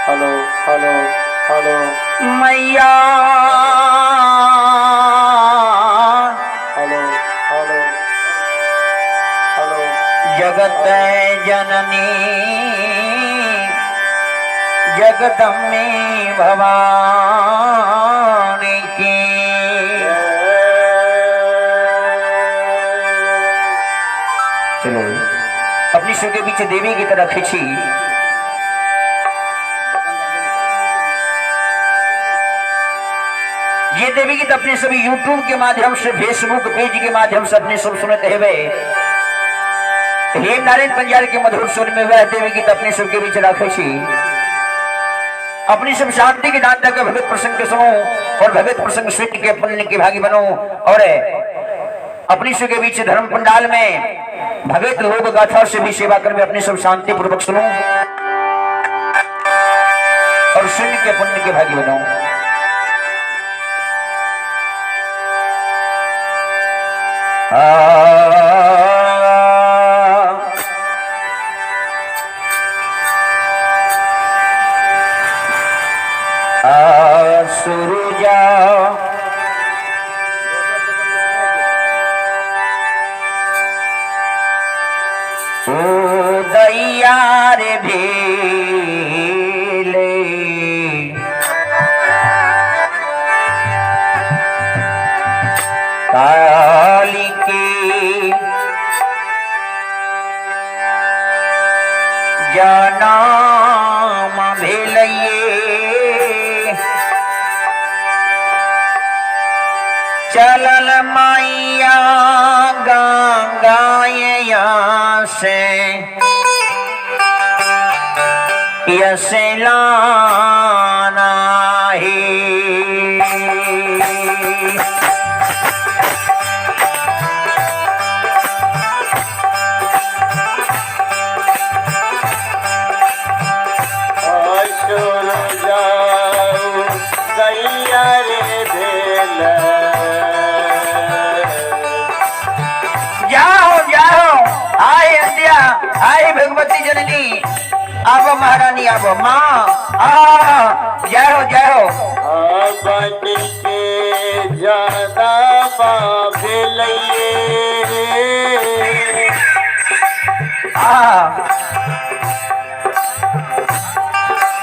Hello hello hello मैया hello hello hello जगत जननी जगदम्बे भवानी की। चलो अपनी सुर के पीछे देवी की तरह खींची। ये देवी गीत अपने सभी यूट्यूब के माध्यम से, फेसबुक पेज के माध्यम से अपने सब सुनते हुए हेम नारायण पंजार के मधुर स्वर में वह देवी गीत अपने सबके बीच रखे छी। अपनी सब शांति के दान तक भगत प्रसंग के सुनो और भगत प्रसंग सुन के पुण्य के भागी बनो। और अपनी सब के बीच धर्म पंडाल में भगत लोक गाथा से भी सेवा कर अपने सब शांति पूर्वक सुनो और सुन के पुण्य के भागी बनो। सुरुजा दैया रे भेले काली के जनाम भेलैये चलल मैया गंगाया से यसलाना ही। असुर जाऊ दैया रे भेल। जाओ जाओ आए अंध्या आए भगवती जननी आबो महारानी आबो माँ आ जय हो जय हो। बन के जाना भेलैये आ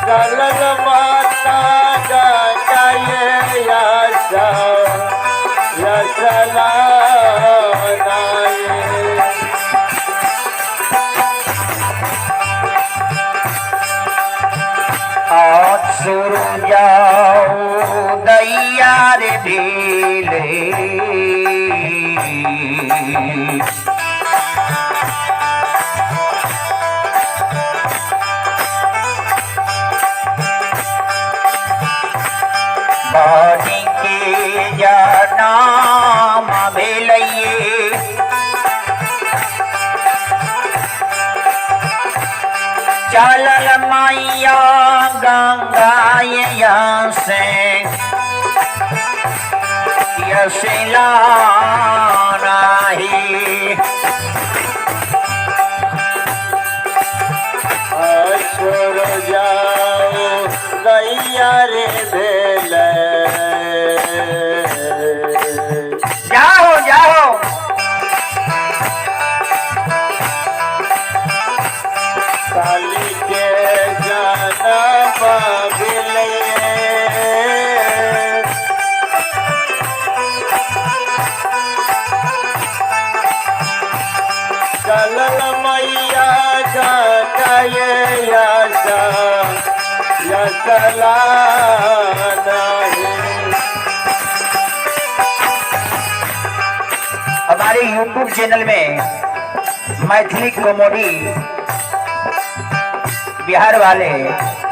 चलल माता गंगाये यशा यसलानाये। सुर जाओ दैया रे भेले बानी के जनाम भेलैये चलल मैया गंगाया से यसलाना ही। असुर जाओ दैया रे भेल। जाओ जाओ काली के जनम भेलैये चलल मैया गंगाये यशा यसलानाये। हमारे YouTube channel में मैथिली कॉमेडी बिहार वाले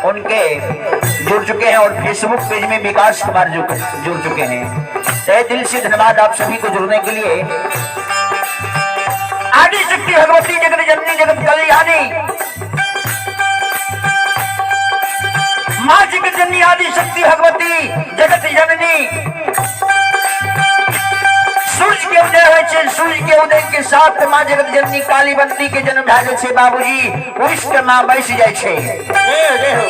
उनके जुड़ चुके हैं और फेसबुक पेज में विकास कुमार जुड़ चुके हैं। तहे दिल से धन्यवाद आप सभी को जुड़ने के लिए। आदि शक्ति भगवती जगत जननी जगत कल्याणी माँ जगत जननी आदि शक्ति भगवती जगत जननी। सूर्य के उदय होइ छै, सूर्य के उदय के साथ माँ जगत जननी काली बंती के जन्म भए जाइ छै। बाबूजी उठि के माँ बैस जाइ छै। जय हो जय हो।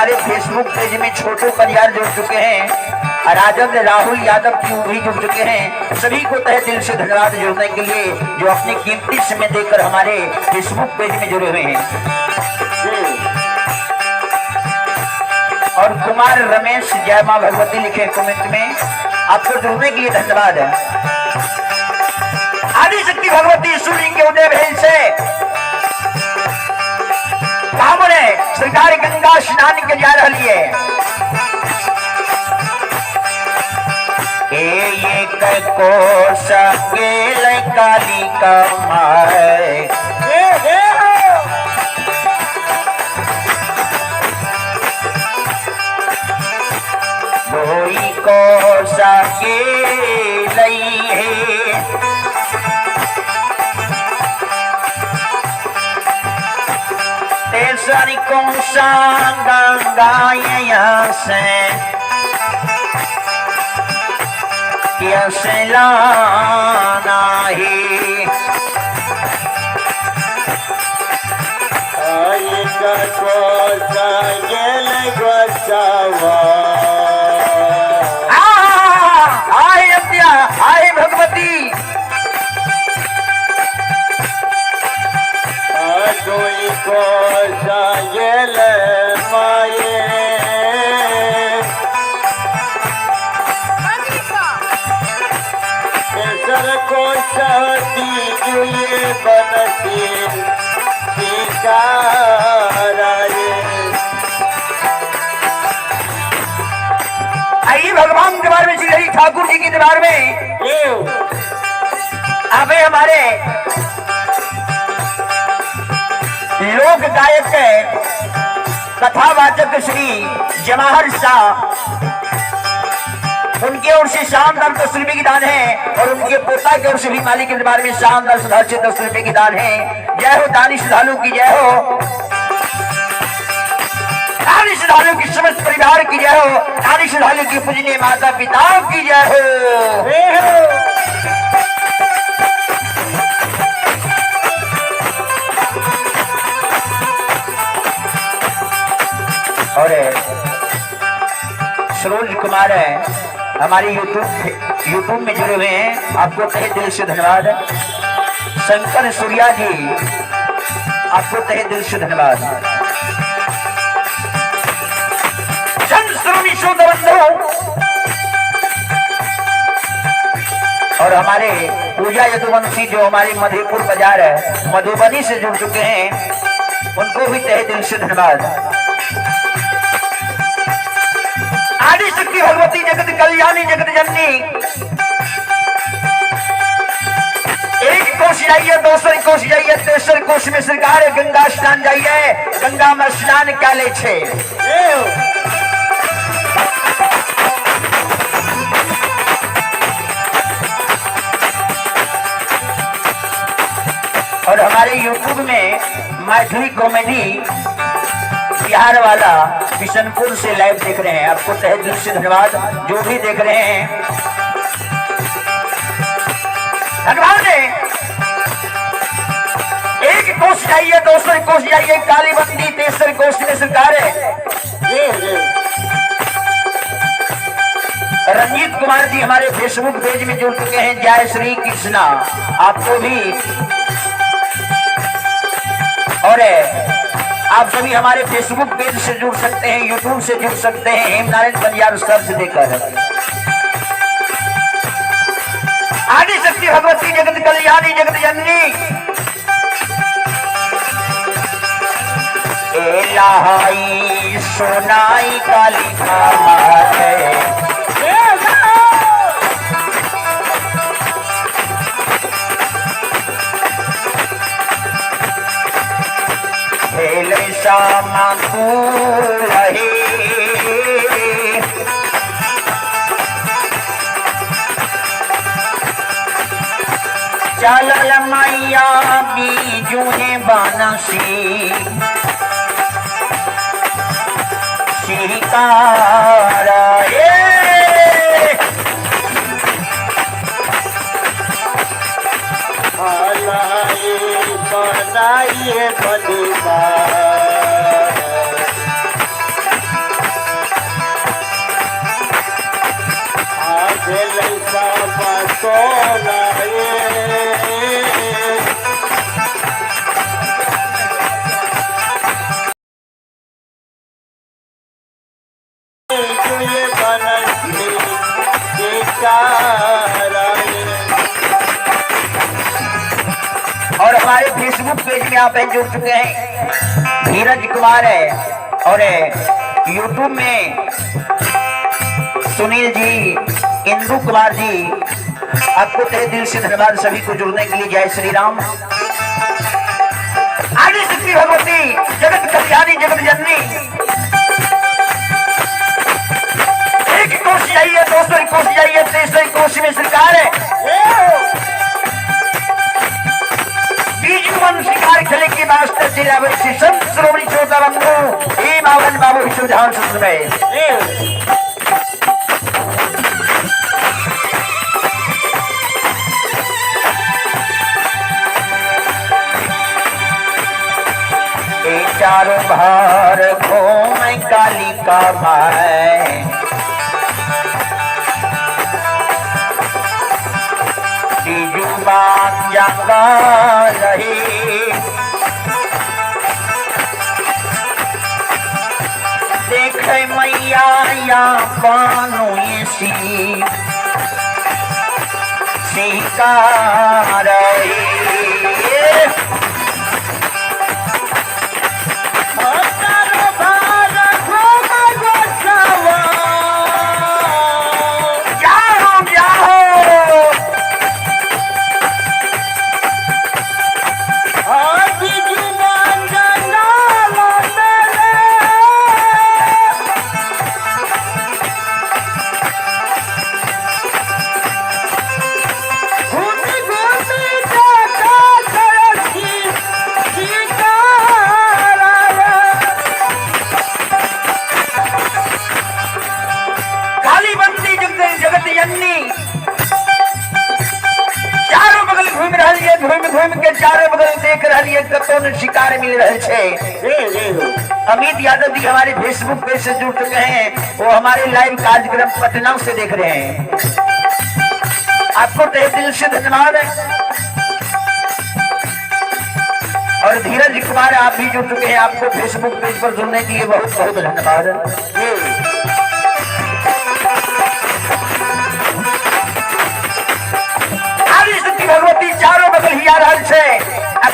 हमारे फेसबुक पेज में छोटू परियार जुड़ चुके हैं, राजेंद्र राहुल यादव की भी जुड़ चुके हैं। सभी को तहे दिल से धन्यवाद जुड़ने के लिए, जो अपने कीमती समय देकर हमारे फेसबुक पेज में जुड़े हुए हैं। और कुमार रमेश जय मां भगवती लिखे कमेंट में, आपको जुड़ने के लिए धन्यवाद है। आदिशक्ति भगवती सूर्य के उदय भेल से कामने सरकार गंगा स्नान के जा रही है। एक को सकेल काली कमाए, दोई को सकेल है। तेसर को सा गंगा से लाना ही। आए अम्बिया, आए भगवती। दुई को गेल माये। तेसर को सती जुए बनती शिकारा। आइए भगवान दरबार में, श्री हरि ठाकुर जी के दरबार में आवे हमारे लोक गायक कथावाचक श्री जवाहर शाह, उनके ओर से शानदार 10 रुपए की दान है और उनके पोता की ओर से भी मालिक के दरबार में शानदार सुधार से 10 रुपए की दान है। जय हो दानी श्रद्धालु की जय हो, दानी श्रद्धालु की समस्त परिवार की जय हो, दानी श्रद्धालु की पूजनीय माता पिताओं की जय हो। और सरोज कुमार है हमारे यूट्यूब यूट्यूब में जुड़े हुए हैं, आपको तहे दिल से धन्यवाद। शंकर सूर्या जी, आपको तहे दिल से धन्यवाद। बंधु और हमारे पूजा यदुवंशी जो हमारे मधेपुर बाजार है मधुबनी से जुड़ चुके हैं, उनको भी तहे दिल से धन्यवाद। आदि शक्ति भगवती जगत कल्याणी जगत जननी, एक कोष जाइए, दोसर कोष जाइए, तेसर कोष में सरकार गंगा स्नान जाइए, गंगा में स्नान क्या ले छे। और हमारे YouTube में मैथिली कॉमेडी बिहार वाला किशनपुर से लाइव देख रहे हैं, आपको तहे दिल से धन्यवाद जो भी देख रहे हैं। भगवान ने एक कोष जाइए, दोसर कोष जाइए, काली बंदी तेसर कोष में सरकार है। रंजीत कुमार जी हमारे फेसबुक पेज में जुड़ चुके हैं, जय श्री कृष्णा आपको भी। और आप सभी हमारे फेसबुक पेज से जुड़ सकते हैं, यूट्यूब से जुड़ सकते हैं, हेमनारायण पंजाब सर्च देकर। आदि शक्ति भगवती जगत कल्याणी जगत जननी, ए सोनाई काली माते, भेल श्यामा रहे, चलल मैया बीजू बनसी शिकार। बनाइए बनुआ। सब तोलाए। बनसी शिकाराए। और हमारे फेसबुक पेज में आप जुड़ चुके हैं, धीरज कुमार है। और यूट्यूब में सुनील जी, इंदु कुमार जी, आपको तहे दिल से धन्यवाद सभी को जुड़ने के लिए। जय श्री राम। आदि शक्ति भगवती जगत कल्याणी जगत जननी। एक कोसी आई है, दूसरी कोसी आई है, तीसरी कोसी में सरकार है। बीजू मन शिकार खेले की मास्टर जिला संत श्रोमणी श्रोता बंधु, हे बावन बाबू विश्व ध्यान में। चारों भार घूम कालिका माए, बीजू बान जागा रही। देख मैया या पानु सी शिकार। जाओ जाओ। काली बंदी जगत जगत जननी चारों बगल घूम रही है, घूम घूम के चारों बगल देख रही है, कतौ न शिकार मिल रहे छे। अमित यादव जी हमारे फेसबुक पेज से जुड़ चुके हैं, वो हमारे लाइव कार्यक्रम पटना से देख रहे हैं। आपको तहे दिल से धन्यवाद है। और धीरज कुमार आप भी जुड़ चुके हैं, आपको फेसबुक पेज पर जुड़ने के लिए बहुत बहुत धन्यवाद। आदिशक्ति भगवती चारों बगल ही आ रहल छे। आ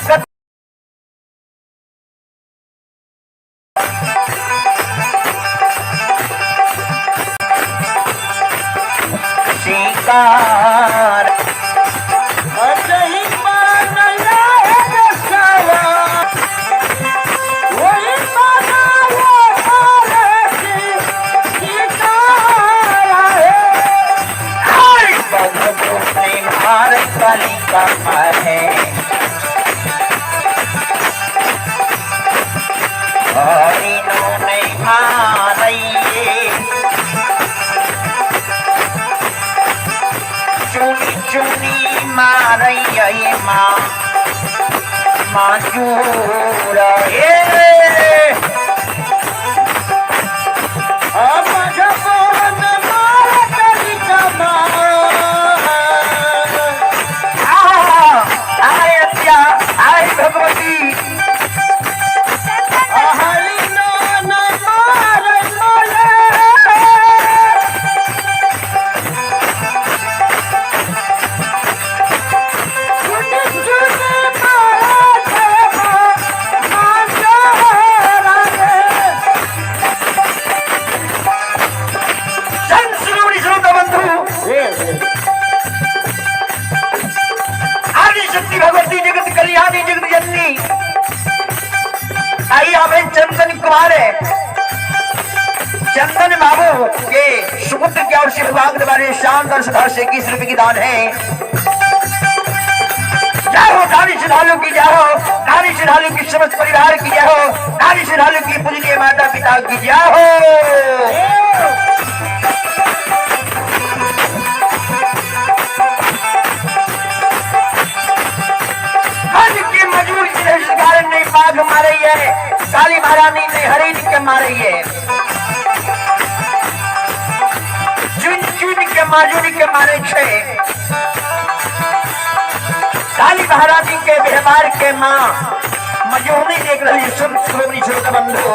शिकार। कालिका है हरिनो नहीं मारइए, चुनी चुनी मारइए माँ माजूर ए। आय अत्या आय भगवती। संत शिरोमणि श्रोता बंधु, आदिशक्ति भगवती जगत कल्याणी जगत जननी आई हमें चंदन कुमार है, चंदन बाबू के सुपुत्र की ओर से भगवान द्वारा शानदार सदा से 21 रुपए की दान है। जय हो दानी श्रद्धालु की जय हो, दानी श्रद्धालु की समस्त परिवार की जय हो, दानी श्रद्धालु की पूजनीय माता पिता की जय हो। हर के मजबूर कारण नहीं बाघ मारे है, काली महारानी ने हरिण के मारे है, चुन चुन के मजूरी के मारे छे। काली महारानी के व्यवहार के माँ मजूरी देख रही सुन श्रोमणी श्रोता बंधु।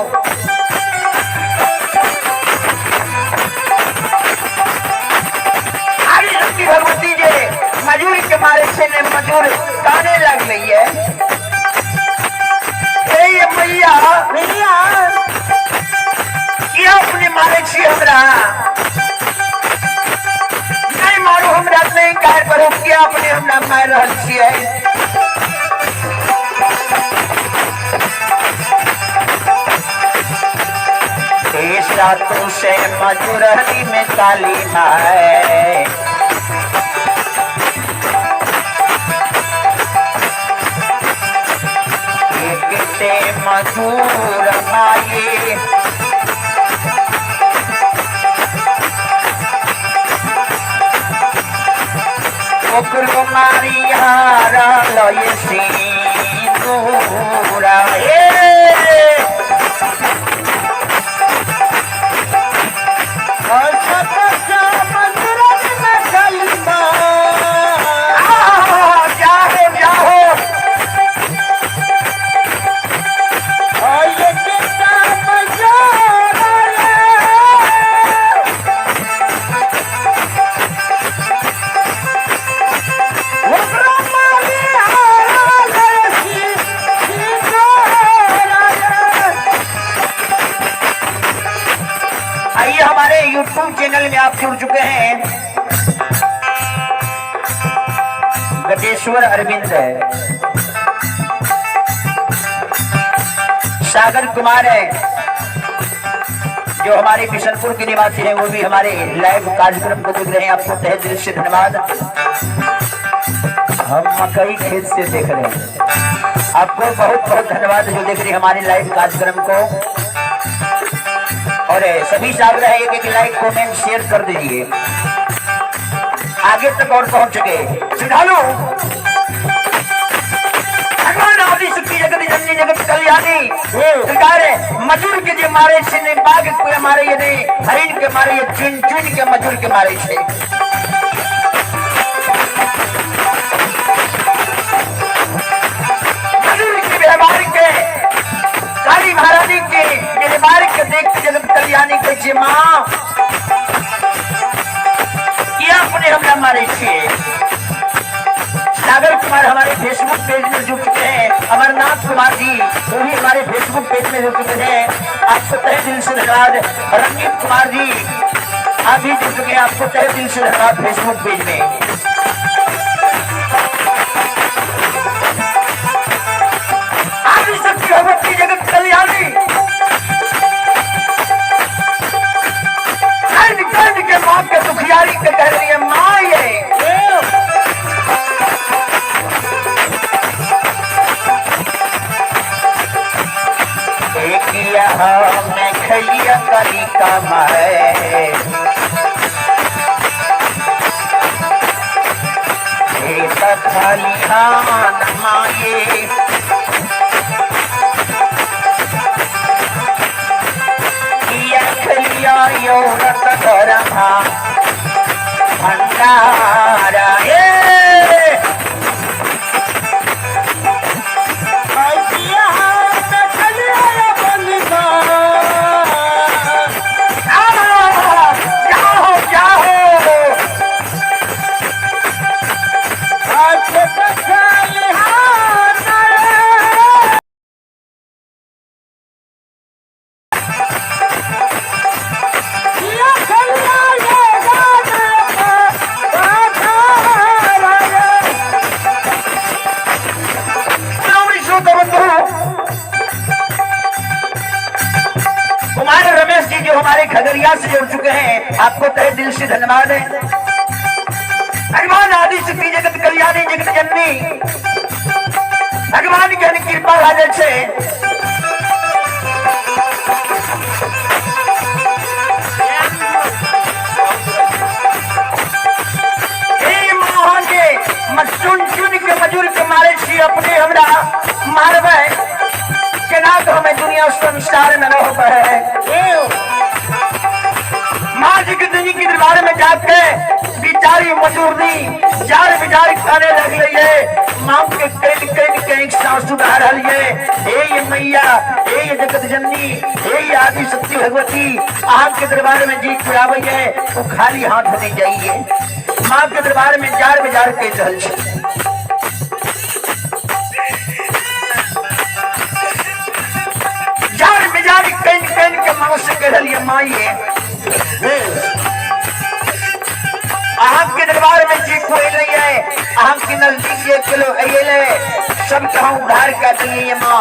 आदि शक्ति भगवती जे मजूरी के मारे छे ने मजूर काने लगले है। हे मैया मैया, किया अपने मारे छी हमरा? नहीं मारू हमरा, नहीं कार करू, किया अपने हमरा मार रहल छियै? हे सातु से मजूरनी में काली माए, एक ते मजूर माए, ओकरो मारी हारा लय सिंदूरा। ए जाहो जाहो। आइए हमारे YouTube channel में आप जुड़ चुके हैं। गजेश्वर अरविंद है, सागर कुमार है जो हमारे बिशनपुर के निवासी हैं, वो भी हमारे लाइव कार्यक्रम को देख रहे हैं। आपको तहे दिल से धन्यवाद। हम मकई खेत से देख रहे हैं, आपको बहुत बहुत धन्यवाद जो देख रहे हैं हमारे लाइव कार्यक्रम को। और सभी से आग्रह है एक एक लाइक कमेंट शेयर कर दीजिए आगे तक और पहुंच सके। श्रद्धालु, भगवान आदि शक्ति जगत जननी जगत कल्याणी सरकार मजूर के जे मारे छे ने बाघ के मारे ये नहीं, हरिण के मारे ये, चुन चुन के मजूर के मारे छे। मजूर के व्यवहार के काली महारानी के व्यवहार के देख के जगत कल्याणी के जे माँ किया अपने हमरा मारे छे। सागर कुमार हमारे फेसबुक पेज में जुड़ चुके हैं। अमरनाथ कुमार जी वो भी हमारे फेसबुक पेज में जुड़ चुके हैं, आपको तहे दिल से धन्यवाद। रंजीत कुमार जी आप भी जुड़ चुके हैं, आपको तहे दिल से धन्यवाद फेसबुक पेज में। आदि शक्ति भगवती जगत कल्याणी कान कान के माँ के दुखियारी के कह रही है माँ ये किया मैं खलिया कली का माए, खलिहान माये, किया खलिया यौरत धर्मा भंडारा। ए जाओ जाओ। श्रोता बंधु, कुमार रमेश जी जो हमारे खगड़िया से जुड़ चुके हैं, आपको तहे दिल से धन्यवाद है। भगवान आदि शक्ति जगत कल्याणी जगत जननी भगवान के कृपा लागल छे। हे मोहन के चुन चुन के मजूर के मारे छी, अपने हमरा मारबै केना तो हमें दुनिया संसार में रहबै? माँ जी के दुनिया के दरबार में जाके बिचारी मजूरनी जार बिचारी काने लगले ये माँ के कन कन के एक सासु बहा रहल ये। हे ये मैया, हे ये जगत जननी, हे ये आदि शक्ति भगवती, आपके दरबार में जी चुरावे है वो खाली हाथ नहीं जाइए। माँ के दरबार में जार बिजार के रहल छे। जार बिजार कन कन के माँ से कह रहल ये माँ ये आपके दरबार में जी कोई नहीं है, आपके नजदीक ये किलो अये सब कहा उधार कर दिए ये माँ।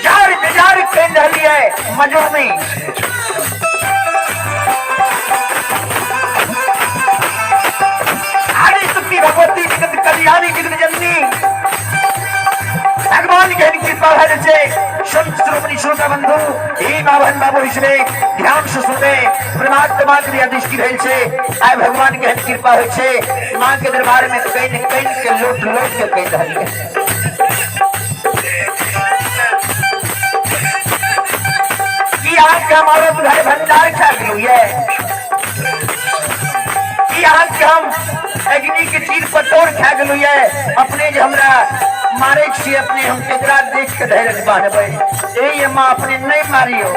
जार बिजार कह रही है मजूर में। आदि शक्ति भगवती जगत कल्याणी जगत जननी भगवान के कृपा है से संत श्रोमणी श्रोता बंधु हे बाबन बाबू इसमें ध्यान से सुने परमात्मा के दृष्टि भेल छे। आय भगवान के कृपा होय छे मां के दरबार में कहीं कहीं के लोट लोट के कह रहल है कि आज के हमारो घर भंडार खा गेलू ये कि आज के हम अग्नि के चीर पटोर खा गेलू ये। अपने जे हमरा मारे छी अपने हम केकरा देख के धैर्य बांधबै ए ये मां अपने नहीं मारियो।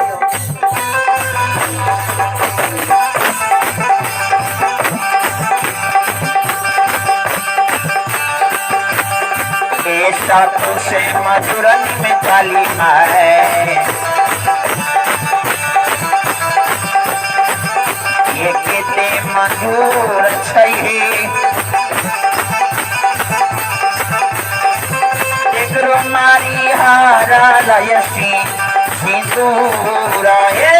ए सातों से मधुरन में काली माए ये केते मधुर छै एकरो मारी हारा लयसी सिंदूर ए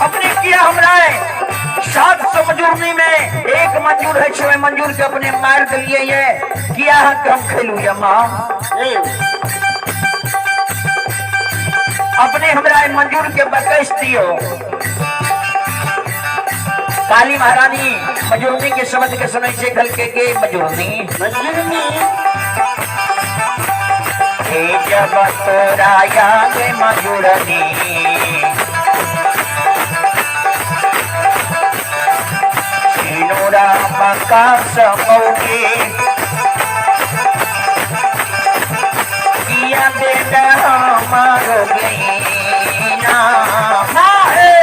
अपने किया हमरा 700 मजूरनी में एक मंजूर है छे मंजूर के अपने मार दिलिए ये किया है कि हम खेलू या माँ। अपने हमरा मंजूर के बकस दियो। काली महारानी मजूरनी के शब्द के सुनै छे खल के मजूरनी मजूरनी हे जब तोरा याद मजूरनी सिनुरा मका समौके किया बेटा हमारो गईना हे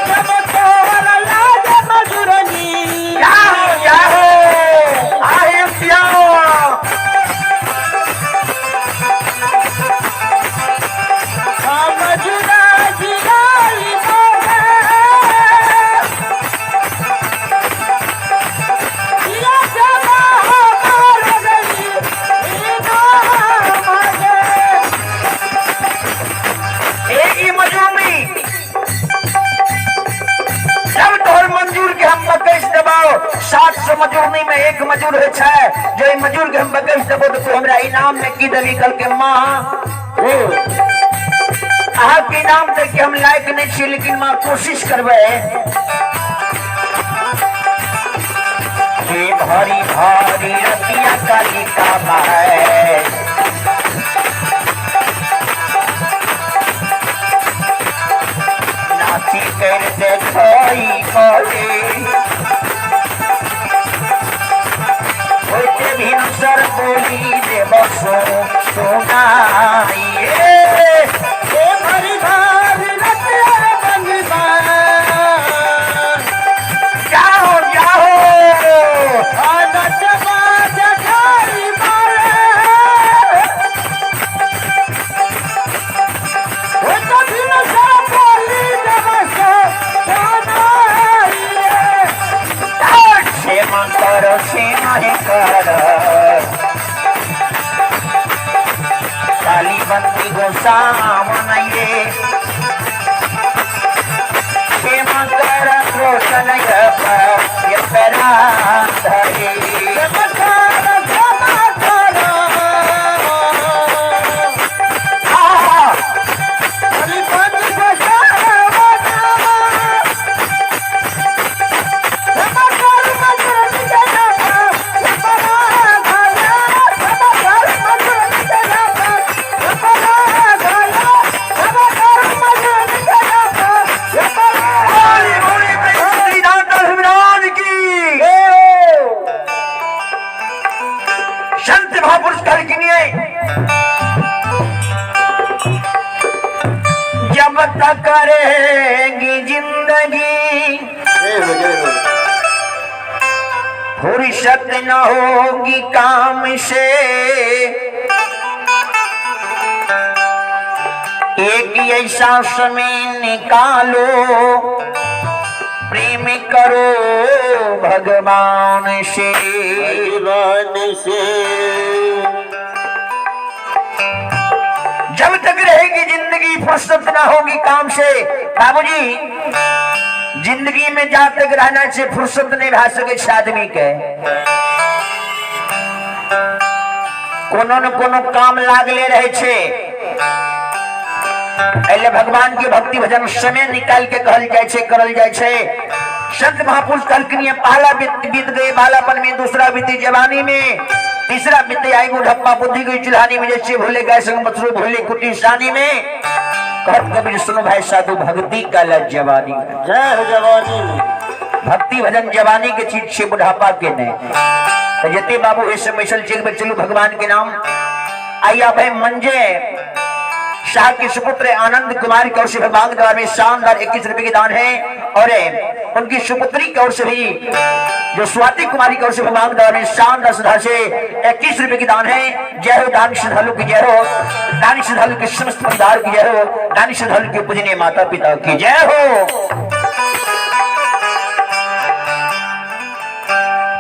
जब तोरा याद मजूरनी जाओ जाओ आहे प्याओ मजूरा जिगाई मोरे किया जब हमारो गई एक मजूमी जब तोहर मंजूर के हम बकैस दबाओ 700 मजूरनी में एक मजूर है छे जो मजूर के हम बकैस दबो तो तू हमरा इनाम में की देबी कल के माँ अहाँ के इनाम दे के हम लायक नहीं छी लेकिन माँ कोशिश करबै। हे भारी भारी रतिया काली का माए नाची कर देखई कोई होते भिनसर बोली देव सो सुनाई ए भारी भारी रतिया बनवा जाओ जाओ क्षमा करो क्षमा कर काली बंदी गोसावन ये क्षमा कर रोशन महापुरुष कहलखिन ये जब तक रहेगी जिंदगी जय हो जय हो। फुर्सत न होगी काम से, एक ऐसा समय निकालो, प्रेम करो भगवान से। भगवान से। जब तक रहेगी जिंदगी फुर्सत ना होगी काम से। बाबूजी जिंदगी में जा तक रहना चाहिए फुर्सत नहीं भा सके छै आदमी के, कोनो न कोनो काम लागले रहे छै। एहिले भगवान के भक्ति भजन समय निकाल के कहल जाय छै, करल जाय छै। संत महापुरुष कहलखिन ये पहला बीत गए बालापन में, दूसरा बीती जवानी में, तीसरा बीते आई बुढ़प्पा बुद्धि गई चुल्हानी में, जैसे भूले गए संग बछरू भूले कुटी सानी में। कहत कबीर सुनो भाई साधु भक्ति का लज जवानी में। जय हो जवानी में। भक्ति भजन जवानी के चीज छे, बुढ़ापा के नहीं। तो जते बाबू इस बैसल छी, एक बेर चलू भगवान के नाम। आइया भाई मंजे शाह के सुपुत्र आनंद कुमार की ओर से भगवान द्वार में शानदार 21 रुपए के दान है, और उनकी सुपुत्री की ओर से भी जो स्वाति कुमारी की ओर से भगवान द्वार में शानदार श्रद्धा से 21 रुपए के दान है। जय हो दान श्रद्धालु की जय हो, दान श्रद्धालु के समस्त परिवार की जय हो, दान श्रद्धालु के पूजनीय माता पिता की जय हो।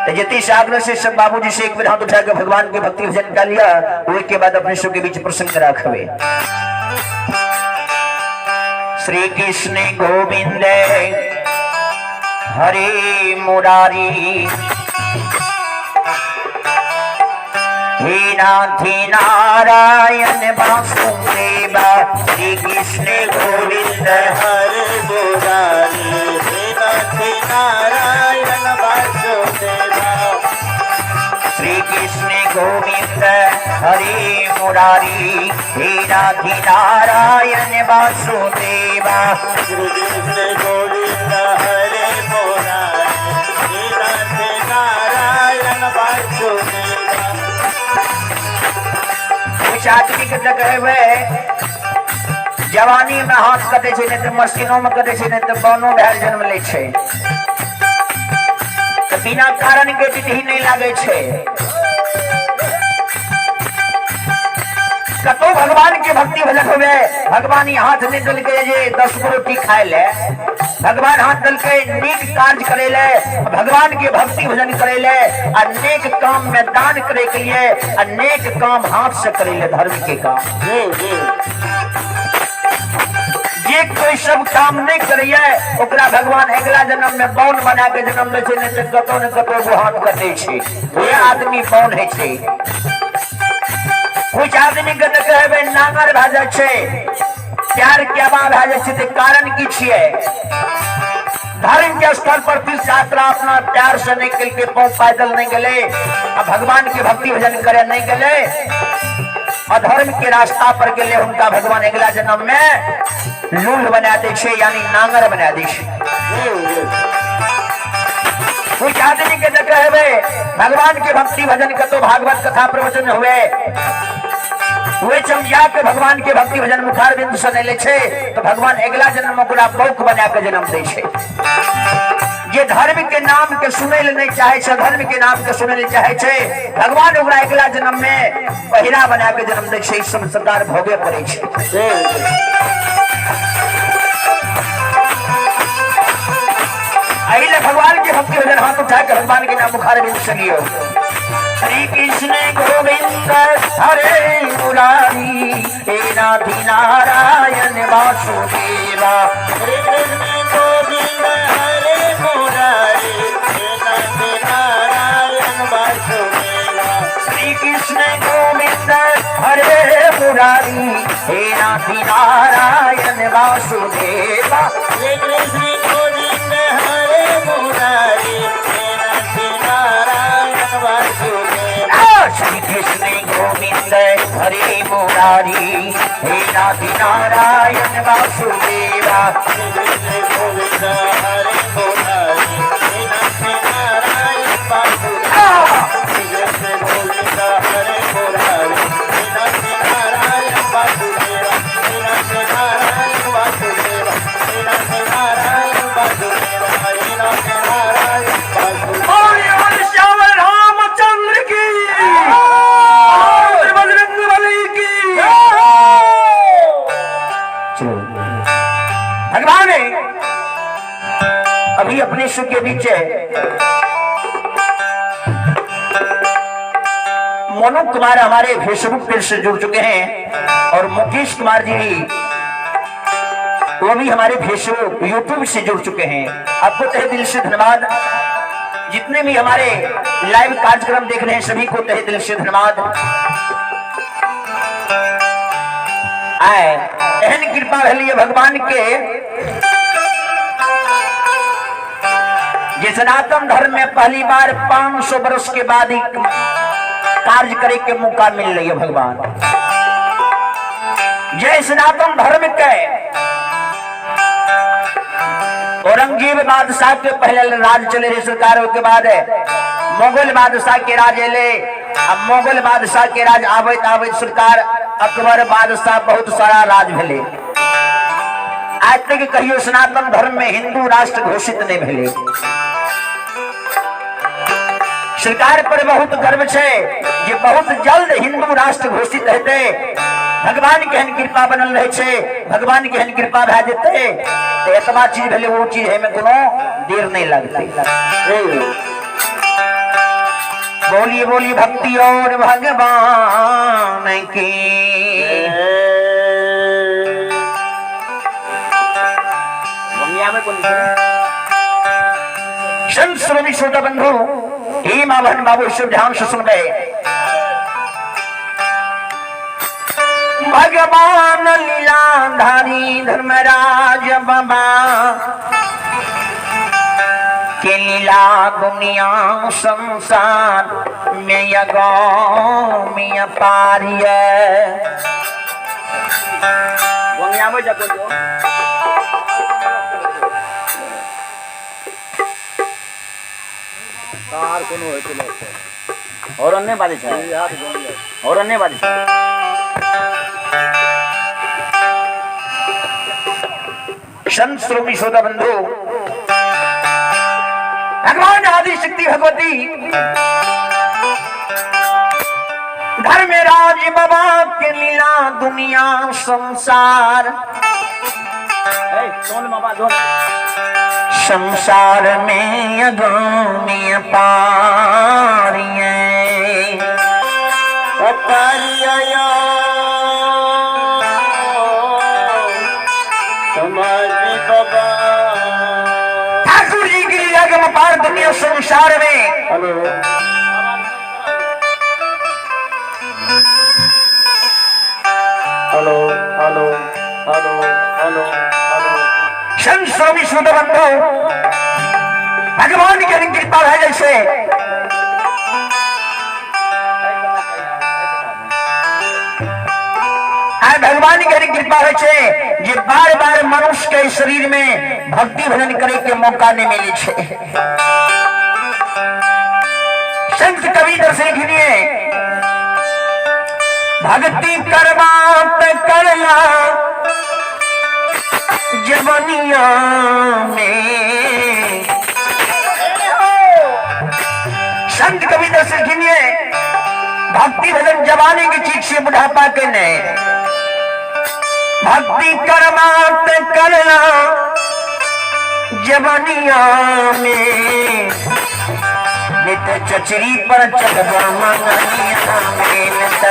तो जति सागर से सब बाबूजी से एक बेर हाथ उठा के भगवान के भक्ति भजन कर लिया, वही के बाद अपने सब के बीच प्रसंग रखवे। श्री कृष्ण गोविंद हरे मुरारी, हे नाथ नारायण वासुदेवा, श्री कृष्ण गोविंद हरे मुरारी, हे नाथ नारायण वासुदेवा। श्री कृष्ण गोविंद हरे मुरारी, हे नाथ नारायण वासुदेवा। श्री कृष्ण गोविंद हरे मुरारी, हे नाथ नारायण वासुदेवा। कुछ आदमी के तऽ कहबै जवानी में हाथ कटै छै, नहि तऽ मशीनो में कटै छै, नहि तऽ बनो भेल जन्म लै छै, तऽ बिना कारण के टिटही नहि लागै छै। कतौ भगवान के भक्ति भजन होवे, भगवान ई हाथ नहि देलकै जे 10 गो रोटी खाय ले, भगवान हाथ देलकै नीक कार्य करे ले, भगवान के भक्ति भजन करे ले, आ नेक काम में दान करे के लिए, आ नेक काम हाथ से करे ले, धर्म के काम। जी जी। जे कोई सब काम नहीं करैया ओकरा भगवान अगिला जन्म में बौन बना के जन्म दै छै, नहि तऽ कतौ ने कतौ एगो हाथ कटै छै, जे आदमी बौन होइ छै। कुछ आदमी के तऽ कहबै नांगर भए जाइ छै, प्यार के अभाव भए जाइ छै, तऽ कारण की छियै? धर्म के स्थल पर तीर्थ यात्रा अपना प्यार से नहीं केलकै, पाँव पैदल नहीं गेलै, आ भगवान के भक्ति भजन करे नहीं गेलै, अधर्म के रास्ता पर गेलै, हुनका भगवान अगिला जन्म में लूल बना दै छै, यानी नांगर बना दै छै। कुछ आदमी के तऽ कहबै भगवान के भक्ति भजन कतौ भागवत कथा प्रवचन हुए, ओहि समझा के भगवान के भक्ति भजन मुखार बिंदु से नहीं लै छै, तो भगवान अगिला जन्म में ओकरा बौक बना के जन्म दै छै। जे धर्म के नाम के सुनै ले नहीं चाहे छै, धर्म के नाम के सुनै ले चाहे छै, भगवान ओकरा अगिला जन्म में बहिरा बना के जन्म दै छै। ई सब सरकार भोगे पड़ै छै। एहि ले भगवान के भक्ति भजन हाथ उठा के भगवान के नाम मुखार बिंदु से लियो। श्री कृष्ण गोविंद हरे मुरारी, हे नाथ नारायण वासुदेवा। श्री कृष्ण गोविंद हरे मुरारी, हे नाथ नारायण वासुदेवा। श्री कृष्ण गोविंद हरे मुरारी, हे नाथ नारायण वासुदेवा। श्री कृष्ण गोविंद हरे मुरारी, हे नाथ नारायण वासुदेवा। श्री कृष्ण गोविंद हरे मुरारी, हे नाथ नारायण वासुदेवा। श्री कृष्ण गोविंद हरे मुरारी, हे नाथ नारायण वासुदेवा। श्री कृष्ण गोविंद हरे मुरारी, सबके बीच मोनू कुमार हमारे फेसबुक पेज से जुड़ चुके हैं और मुकेश कुमार जी वो भी हमारे फेसबुक यूट्यूब से जुड़ चुके हैं। आपको तहे दिल से धन्यवाद। जितने भी हमारे लाइव कार्यक्रम देख रहे हैं सभी को तहे दिल से धन्यवाद। आए एहन कृपा भेलिए भगवान के जे सनातन धर्म में पहली बार 500 वर्ष के बाद ही कार्य करे के मौका मिल रही है भगवान। जय सनातन धर्म के औरंगजेब बादशाह के पहले राज चले रहे सरकार के बाद मुगल बादशाह के राज एले। अब मुगल बादशाह के राज आबैत आबैत सरकार अकबर बादशाह बहुत सारा राज भेले। आज तक कहियो सनातन धर्म में हिंदू राष्ट्र घोषित नहीं भेले। सरकार पर बहुत गर्व छै जे बहुत जल्द हिंदू राष्ट्र घोषित हेतै। भगवान के एहन कृपा बनल रहे छै, भगवान के एहन कृपा भए जेतै तऽ एतबा चीज भेलै ओ चीज एहिमे कोनो देर नहीं लगतै। बोलिए बोलिए भक्ति और भगवान की। संत श्रोमी श्रोता बंधु, हे माँ बहन बाबू सब ध्यान से सुन रहे। भगवान लीलाधारी धर्मराज बाबा के लीला दुनिया संसार में यगोमिय पारिय। हॉर्न नहि बाजै छै, हॉर्न नहि बाजै छै। संत श्रोमी श्रोता बंधु, भगवान आदि शक्ति भगवती धर्मराज बाबा के लीला दुनिया संसार संसार में अगम्य पारिये ठाकुर जी की लीला के पार दुनिया संसार में। Hello hello hello hello hello hello. संत स्वामी श्रोता बंधु, भगवान के कृपा है जैसे आय भगवान के कृपा है छे जे बार बार मनुष्य के शरीर में भक्ति भजन करे के मौका नहीं मिले छे। संत कवि दर्शन के लिए भक्ति करबात करला जवनिया में। संत कवि दर्शन के लिए भक्ति भजन जवानी की चीज से बुढ़ापा के नहीं। भक्ति करबात करला जवनिया में, नित चचरी पर चढ़वा मंगनिया में, नित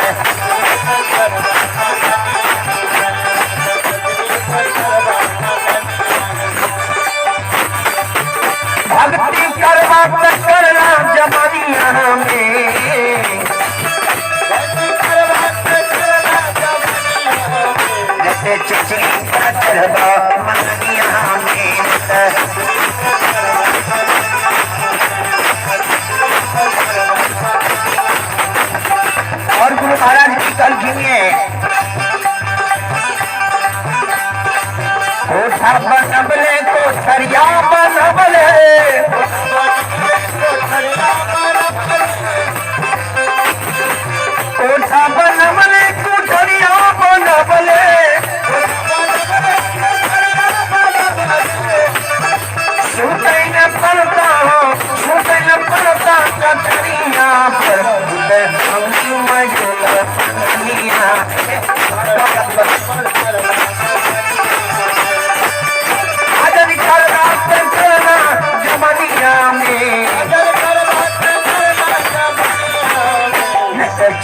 भक्ति करवा करना जवनिया में, नित चचरी पर चढ़वा मंगनिया में, नित। और गुरु महाराज की कल है कोठा बनबले कोठरिया बनबले,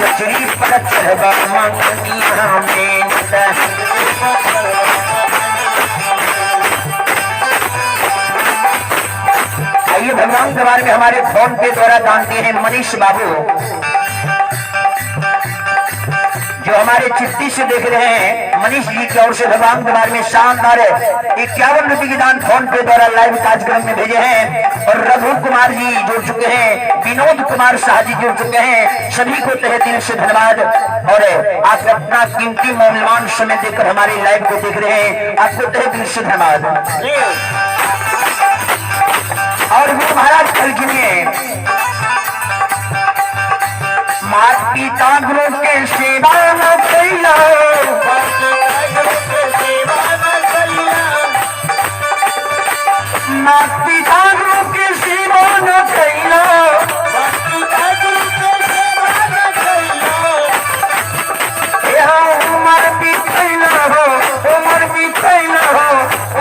चचरी पर चढ़बा मंगनिया में आइए भगवान दरबार में हमारे फोन पे द्वारा दान दिए हैं मनीष बाबू, जो हमारे चिट्ठी से देख रहे हैं। मनीष जी की ओर से भगवान दरबार में शानदार 51 रुपए की दान फोन पे द्वारा लाइव कार्यक्रम में भेजे हैं। और रघु कुमार जी जुड़ चुके हैं, विनोद कुमार शाह जी जुड़ चुके हैं, सभी को तहे दिल से धन्यवाद। और आप अपना कीमती मूल्यवान समय देकर हमारे लाइव को देख रहे हैं, आपको तहे दिल से धन्यवाद। और गुरु महाराज कल गिनिए, मात पिता गुरु के सेवा न कैला, मात पिता गुरु के सेवा न कैला, उमर बीतैला हो, उमर बीतैला हो,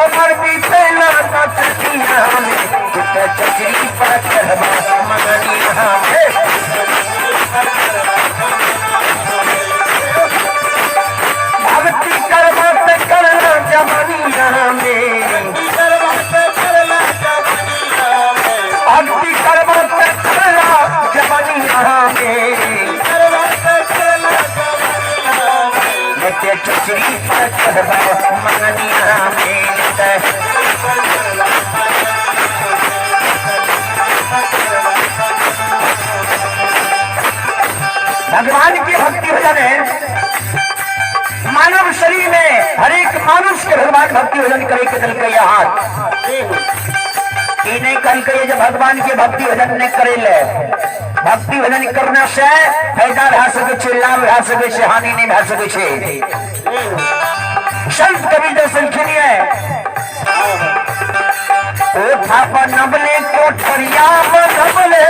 उमर बीतैला नचनिया में, चचरी पर चढ़बा मंगनिया में। भक्ति करबा त करना जवनिया में, भक्ति करबा त करना जवनिया में, नित्य चचरी पर चढ़बा मंगनिया में। भगवान की भक्ति भजन है मानव शरीर में हर एक मानुष के भगवान भक्ति भजन करे के दिल के हाथ ई नहीं कल के जब भगवान के भक्ति भजन नहीं करे ले। भक्ति भजन करना से फायदा भा सके छे, लाभ भा सके छे, हानि नहीं भा सके छे। संत कबीर दर्शन है, कोठा बनबले कोठरिया बनबले,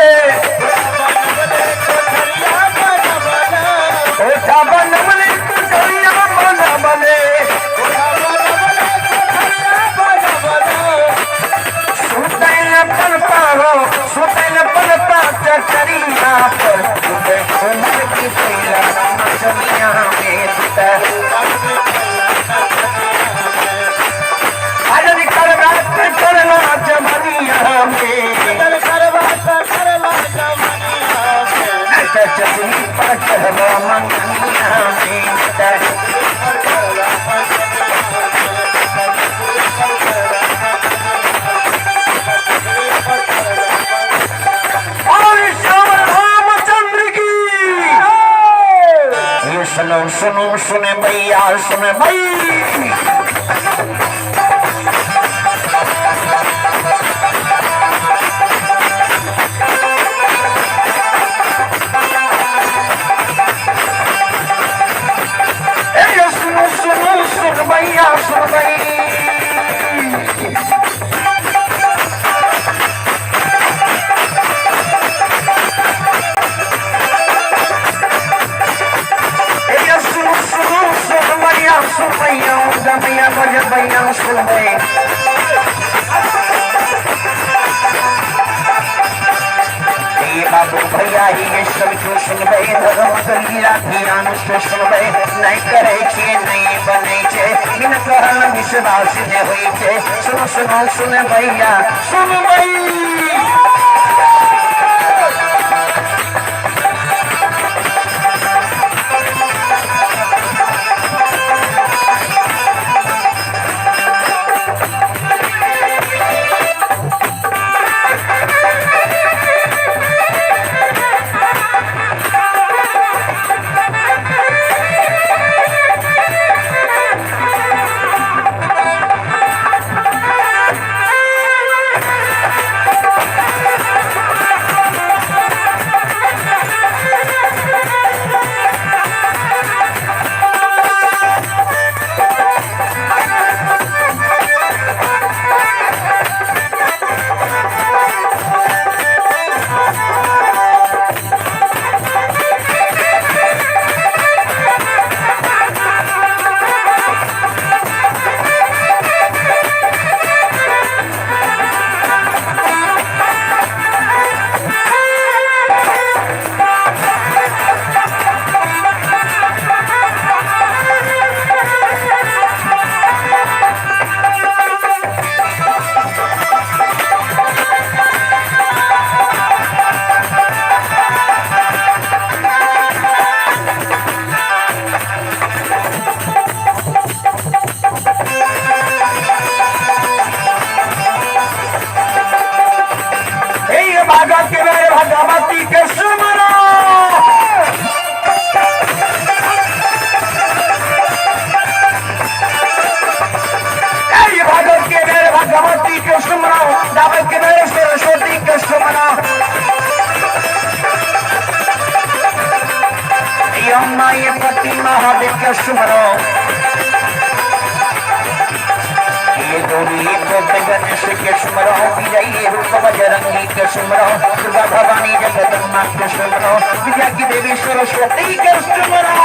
कोठा बनबले कोठरिया बनबले, सुतैल पलता हो, सुतैल पलता चचरिया पर, उमर की पहला नचनिया में सुतै। भजन कर रात करना जमनिया में, चचरी पर चढ़बा मंगनिया में। और श्याम रामचंद्र की। ये सुनो सुनो सुने भैया सुने भाई, ए सुनो सुनो सुन भैया सुन भाई। ए सुनो सुनो सुन भैया सुन भैया, गमैया बज भैया सुन भाई। हे बाबू भैया ये सब क्यों सुनबै, धर्म लीला ध्यान से सुनबै, नहीं करै छियै नहीं बनै छै, बिन कहल विश्वास नहि होइ छै। सुनो सुनो सुन भैया सुनबै। के सुमरो। ये गौरी गोप गणेश के सुमरो, विजयी रूप बजरंगी के सुमरो, दुर्गा भवानी जगदम्बा के सुमरो, विद्या की देवी सरस्वती के सुमरो।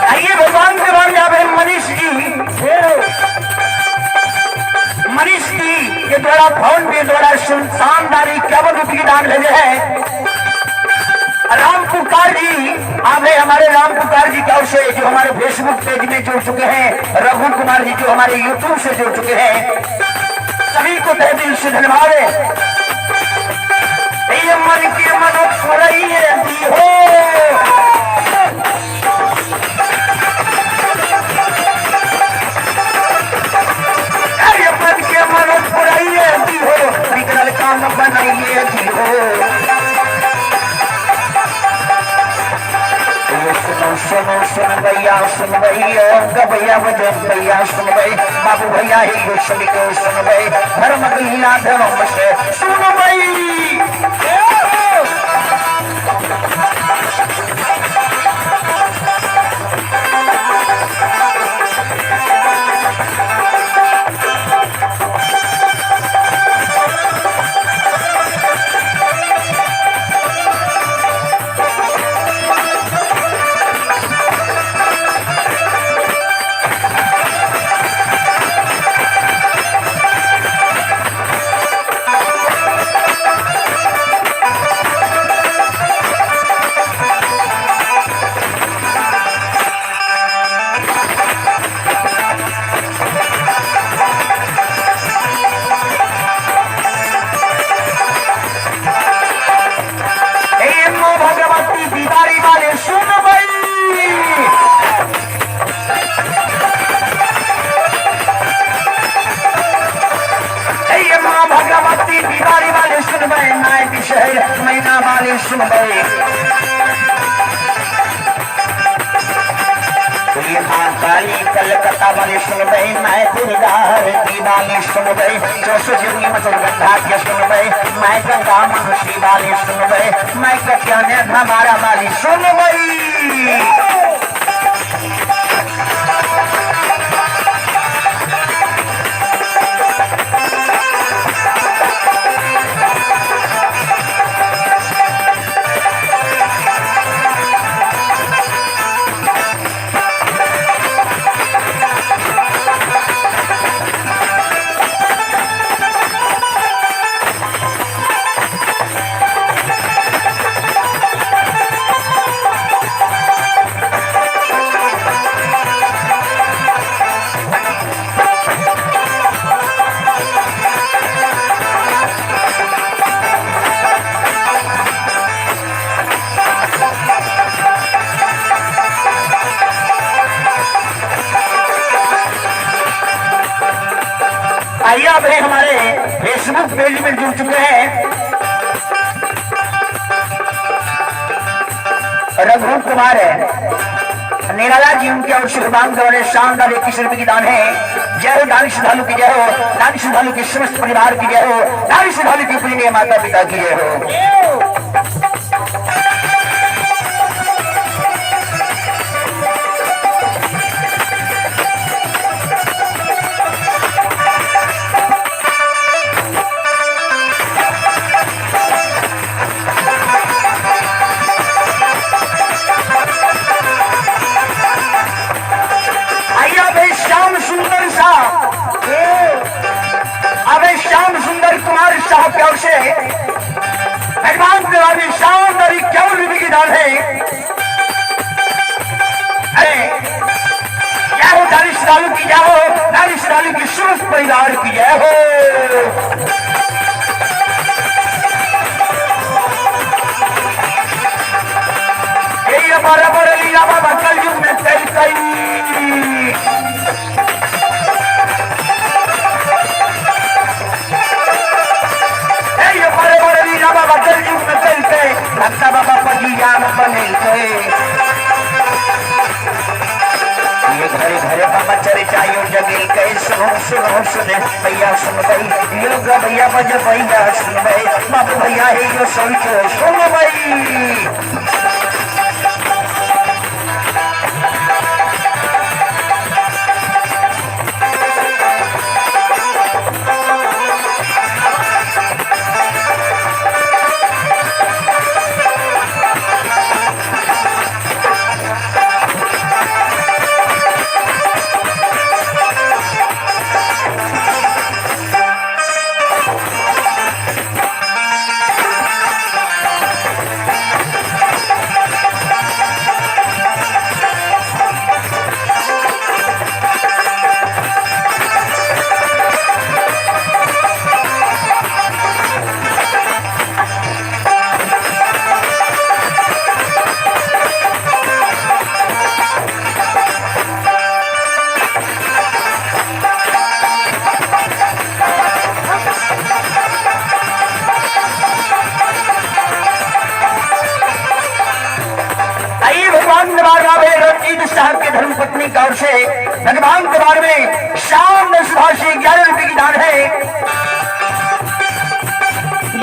आइए भगवान के बारे में मनीष जी, मनीष जी के द्वारा फोन के द्वारा शानदार 51 रुपये दान भेजे हैं। राम पुकार जी आप है हमारे राम पुकार जी की ओर से जो हमारे फेसबुक पेज में जुड़ चुके हैं, रघु कुमार जी जो हमारे यूट्यूब से जुड़ चुके हैं, सभी को तहे दिल से धन्यवाद है। ये मन के मन दी हो। अरे मन के मन पुरैये दी हो, बिगड़ल काम बनाइए दी हो। सुनो सुनो सुन भैया सुन भैया गभैया भजन भैया सुन भई, बाबू भैया ही सुन के सुन भई, धर्म लीला धर्म से सुन भई। हे मां भगवती दीदारी वाले सुन भई। हे मां भगवती दीदारी वाले सुन भई, नायक शहर महीना वाले सुन भई। ये मां काली कलकत्ता वाले सुन भई, मैं दुर्गा दीवाली सुन भई, चौसठ मसुर गंधा के सुन भई, मैं गंगा मनुष्य वाली सुन भई, मैं कटियाने हमारा वाली सुन भई। आइए आप है हमारे फेसबुक पेज में जुड़ चुके हैं रघु कुमार है निराला जी, उनके और शुभकाम द्वारा शानदार 21 रुपए की दान है। जय हो दानी श्रद्धालु की जय हो, दानी श्रद्धालु के समस्त परिवार की जय हो, दानी श्रद्धालु की पूजनीय माता पिता की जय हो। आइए भाई श्याम सुंदर शाह, अबे श्याम सुंदर कुमार शाह की ओर से एडवांस दिवाली शाम दरबार की जय हो। ये बराबर लीला बाबा कलयुग में कई कई। ये बराबर लीला बाबा कलयुग में कई कई, भक्ता बाबा पजियान बने गए। ये घरे घरे बाबा चर्चा यो जगे कई। सुनो सुनो सुने भैया सुन भाई, योगा भैया बज भैया सुन भाई, बाबू भैया है यो सोचो सुन भाई। आइए भगवान दरबार में रंजीत साहब के धर्म पत्नी की ओर से भगवान दरबार में शाम सुबह से 11 रुपए की दान है।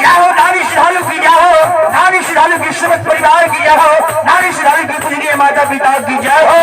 जाओ नारी श्रद्धालु की जाओ, नारी श्रद्धालु की समस्त परिवार की जाओ, नारी श्रद्धालु की पूजनीय माता पिता की जय हो।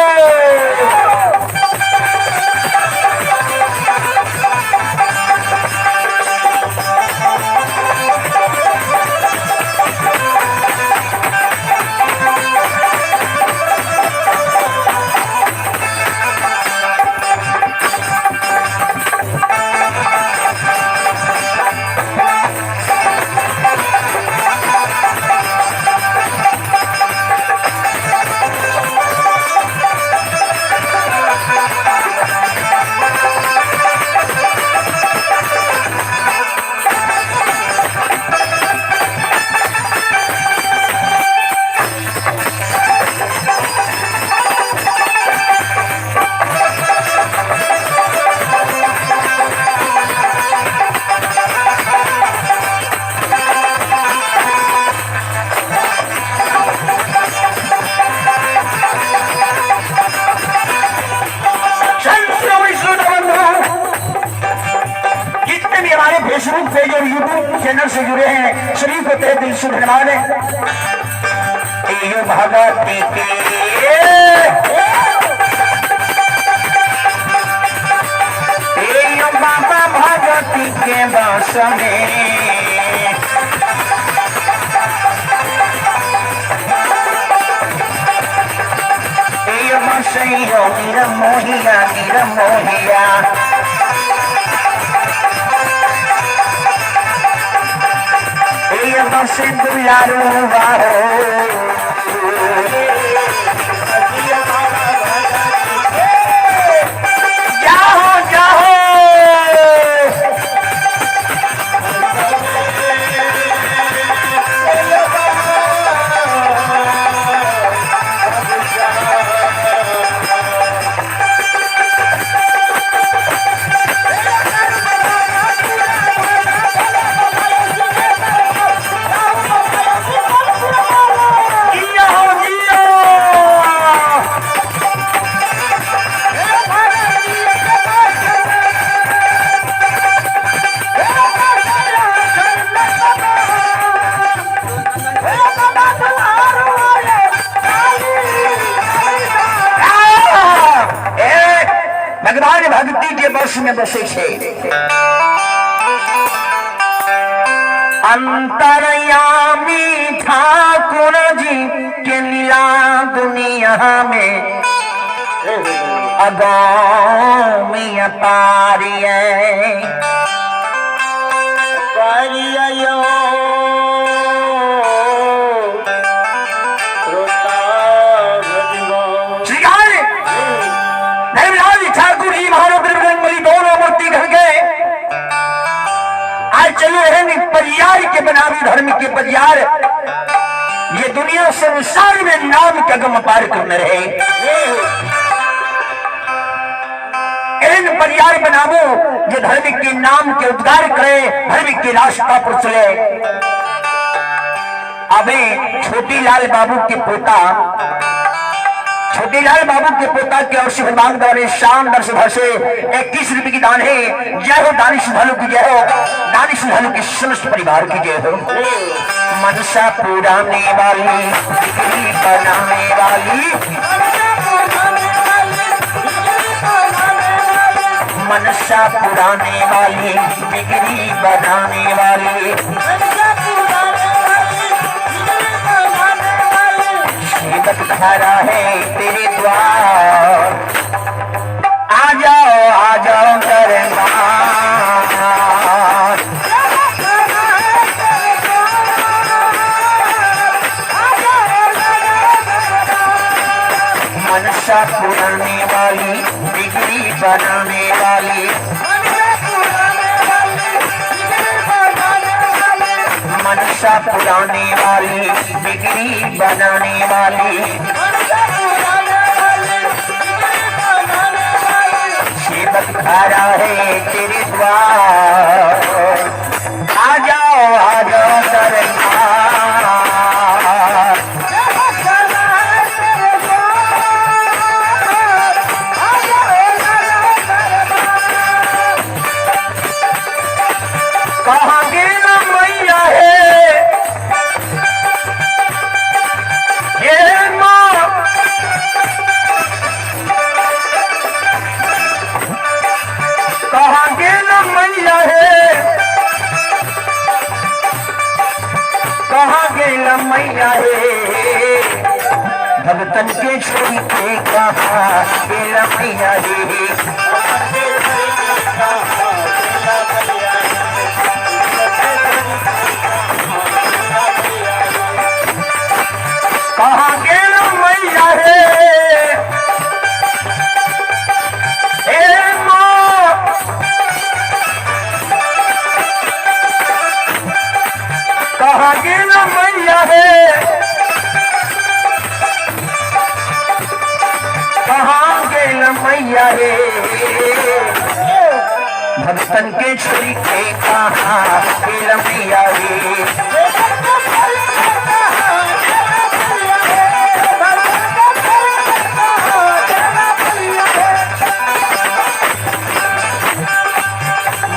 संत श्रोमणी श्रोता बंधु, जितने भी हमारे फेसबुक पेज और यूट्यूब चैनल से जुड़े हैं, सभी को तहे दिल से धन्यवाद है। यो भगवती के यो बाबा भगवती के बस में यो बसैयो निरमोहिया निरमोहिया। ये बस दुलारू बाहो। जाओ जाओ। जियो जियो। भगवान भक्ति के बस में बसे छे। अंतरयामी ठाकुर जी के लीला दुनिया में अगामी अपारिय। पारियो श्रोता भजगो। श्रीकाल धर्मराज ठाकुर जी महाराज बजरंगबली दोनों मूर्ति घर गए। परियार के बनावी, धर्म के परियार ये दुनिया संसार में नाम के गम पार करने रहे। एहन परियार बनाबो जो धर्म के नाम के उद्गार करे, धर्म के रास्ता पर चले। अबे छोटी लाल बाबू के पोता, छोटीलाल बाबू के पोता के और शिव द्वारे शानदार से भर से 21 रुपए की दान है। जय हो दानी श्रद्धालु की जय हो, दानी श्रद्धालु के समस्त परिवार की जय हो। मनसा पुराने वाली, बिगड़ी बनाने वाली, मनसा पुराने वाली, बिगड़ी बनाने वाली, सेवक धारा है तेरे द्वार, आ जाओ आ जाओ दरबार। मनसा पुराने वाली, बिगड़ी बनाने वाली, मनसा पुराने वाली, बिगड़ी बनाने वाली, सेवक धारा है तेरे द्वार, आ जाओ आ जाओ दरबार। कहाँ गेला मैया है हे माँ, कहाँ गेला मैया है, कहाँ गेला मैया है, भगतन के छोड़ी के कहाँ गेला मैया है। कहाँ गेला मैया है हे माँ, कहाँ गेला मैया है, कहाँ गेला मैया रे, भक्तन के छोड़ी के कहाँ गेला मैया रे।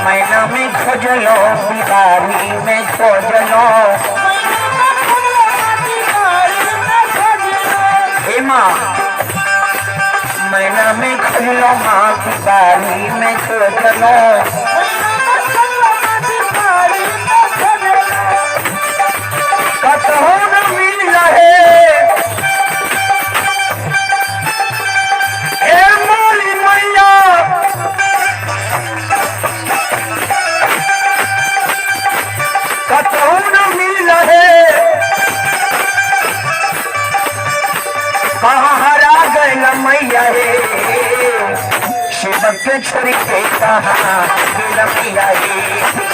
मैना में खोजलो, बिहारी में खोजलो, हे माँ, मैना में खोजलो, माँ बिहारी में खोजलो, कतहु न मिल रहे हे मोरी मैया, कतहु न मिल रहे, कहाँ हरा गए मैया रे, शिवक के छोड़ी के कहाँ गेल मैया रे।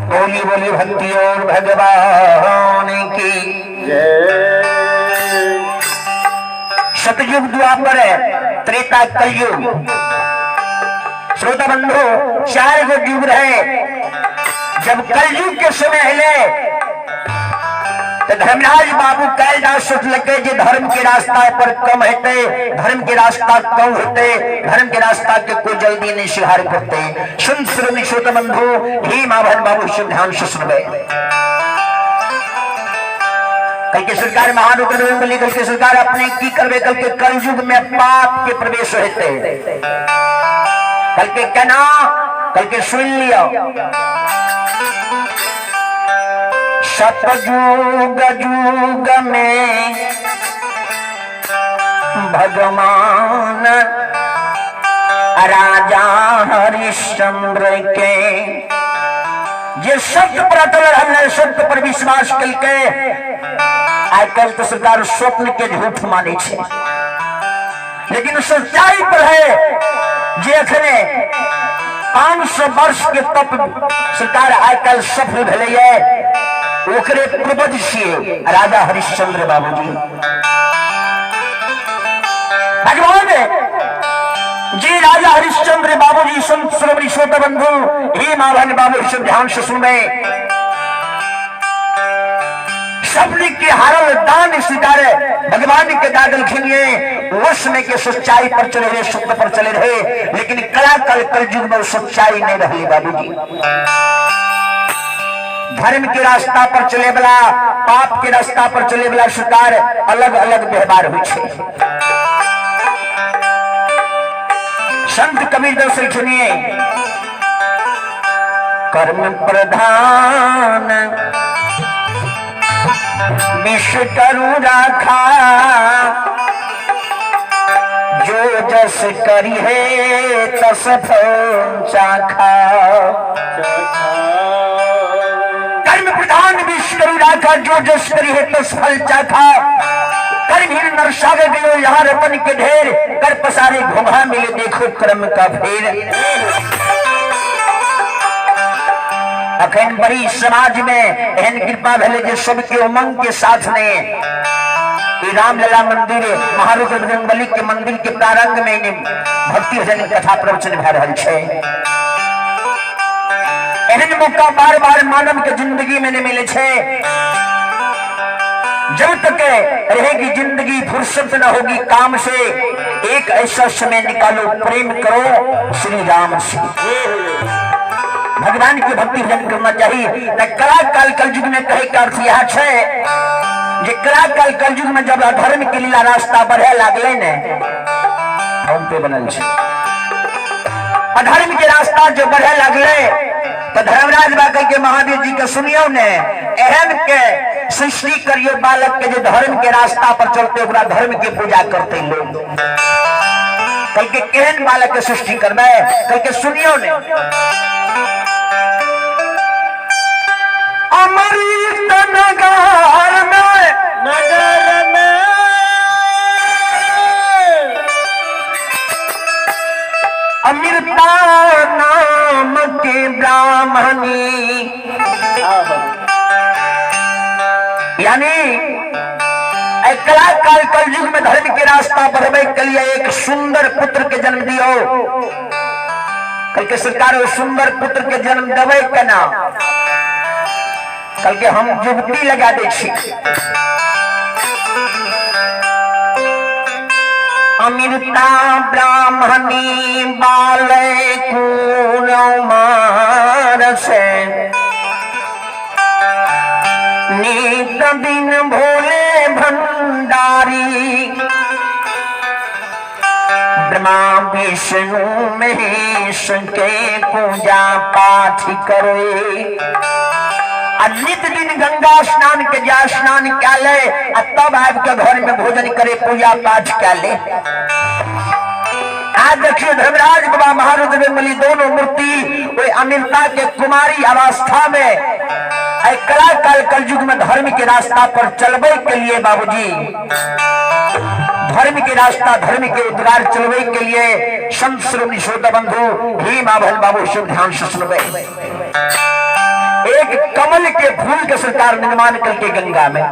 बोली बोली भक्ति और भगवान की जय। सतयुग, द्वापर, त्रेता, कलयुग। श्रोता बंधु, चार गो युग रहे। जब कलयुग के समय हले तो धर्मराज बाबू कैलदास सोचलकै जे धर्म के रास्ता पर कम हेतै, धर्म के रास्ता कम होते, धर्म के रास्ता के कोई जल्दी नहीं स्वीकार करते। सुन श्रोमी श्रोता बंधु, हे माँ बहन बाबू, शुभ ध्यान से सुनबे। कल के सरकार महारुद्र बोली, कल के सरकार अपने की करबे? कल के कलयुग में पाप के प्रवेश हेतै। कल के केना? कल के सुन लियो, सतयुग युग में भगवान राजा हरिश्चंद्र के जे सत्य पर अटल रहले, सत्य पर विश्वास कलके, आइ काल्हि तऽ सरकार स्वप्न के झूठ मानै छै, लेकिन सच्चाई पर है जे अखने 500 वर्ष के तप सरकार आइ काल्हि सफल भेलैए, ओकरे पूर्वज छियै राजा हरिश्चंद्र बाबूजी। भगवान जी राजा हरिश्चंद्र बाबूजी, संत श्रोमणी श्रोता बंधु, हे माधन बाबू, सब ध्यान से सुनबे। सबने के हारल दान स्वीकार भगवान के दादल खिनिए वश में के सच्चाई पर चले रहे, सत्य पर चले रहे, लेकिन कला कल कलयुग में सच्चाई नहीं रही बाबूजी। धर्म के रास्ता पर चले वाला, पाप के रास्ता पर चले वाला सरकार अलग अलग व्यवहार हो छे। संत कबीर दास लिखनिए, कर्म प्रधान विष करु राखा, जो जस करी है तस फल चाखा। कर्म प्रधान विष करु राखा, जो जस करी है तस फल चाखा। कर्महीन नर सागर गयो यहाँ रतन के ढेर, कर पसारे घोंघा मिले देखो कर्म का फेर। अखन बड़ी समाज में एहन कृपा भेलै जे सबके उमंग के साथ ने ई रामलला मंदिर महारुद्र बजरंगबली के मंदिर के प्रारंभ में ने भक्ति भजन कथा प्रवचन भए रहल छै। एहन मौका बार बार मानव के जिंदगी में नहीं मिले छै। जब तक रहेगी जिंदगी फुर्सत न होगी काम से, एक ऐसा समय निकालो प्रेम करो श्री राम से। भगवान की भक्ति भजन करना चाहिए। त कला काल कलयुग में कहे के अर्थ यह छै जे कला काल कलयुग में जब अधर्म के लीला रास्ता बढ़े लागले ने, हम पे बनल छै अधर्म के रास्ता जो बढ़े लगले, तो धर्मराज बा के महावीर जी के सुनियो ने, एहन के सृष्टि करियो बालक के जो धर्म के रास्ता पर चलते, ओकरा धर्म के पूजा करते लोग। कल के केहन बालक के सृष्टि करबै? कल के सुनियो ने, अमृत नगर में, नगर में अमृता नाम के ब्राह्मणी, यानी कला काल कलयुग में धर्म के रास्ता बढ़वे के लिए एक सुंदर पुत्र के जन्म दियो। कल के सरकार वो सुंदर पुत्र के जन्म देवे केना? कल के हम जुगती लगा दे छी। अमृता ब्राह्मणी बाले कुमार से, नित दिन भोले भंडारी, ब्रह्मा विष्णु महेश के पूजा पाठ करे, आ नित दिन गंगा स्नान के जा स्नान क्या ले, आ तब आबि के घर में भोजन करे, पूजा पाठ क्या ले। आज देखिए धर्मराज बाबा महारुद्र मली दोनों मूर्ति वही अमृता के कुमारी अवस्था में कला काल कलयुग में धर्म के रास्ता पर चलबे के लिए बाबूजी, धर्म के रास्ता धर्म के उद्गार चलबे के लिए संत श्रोमणी श्रोता बंधु हे माँ बहन बाबू शुभ ध्यान से सुनबे। एक कमल के फूल के सरकार निर्माण करके गंगा में,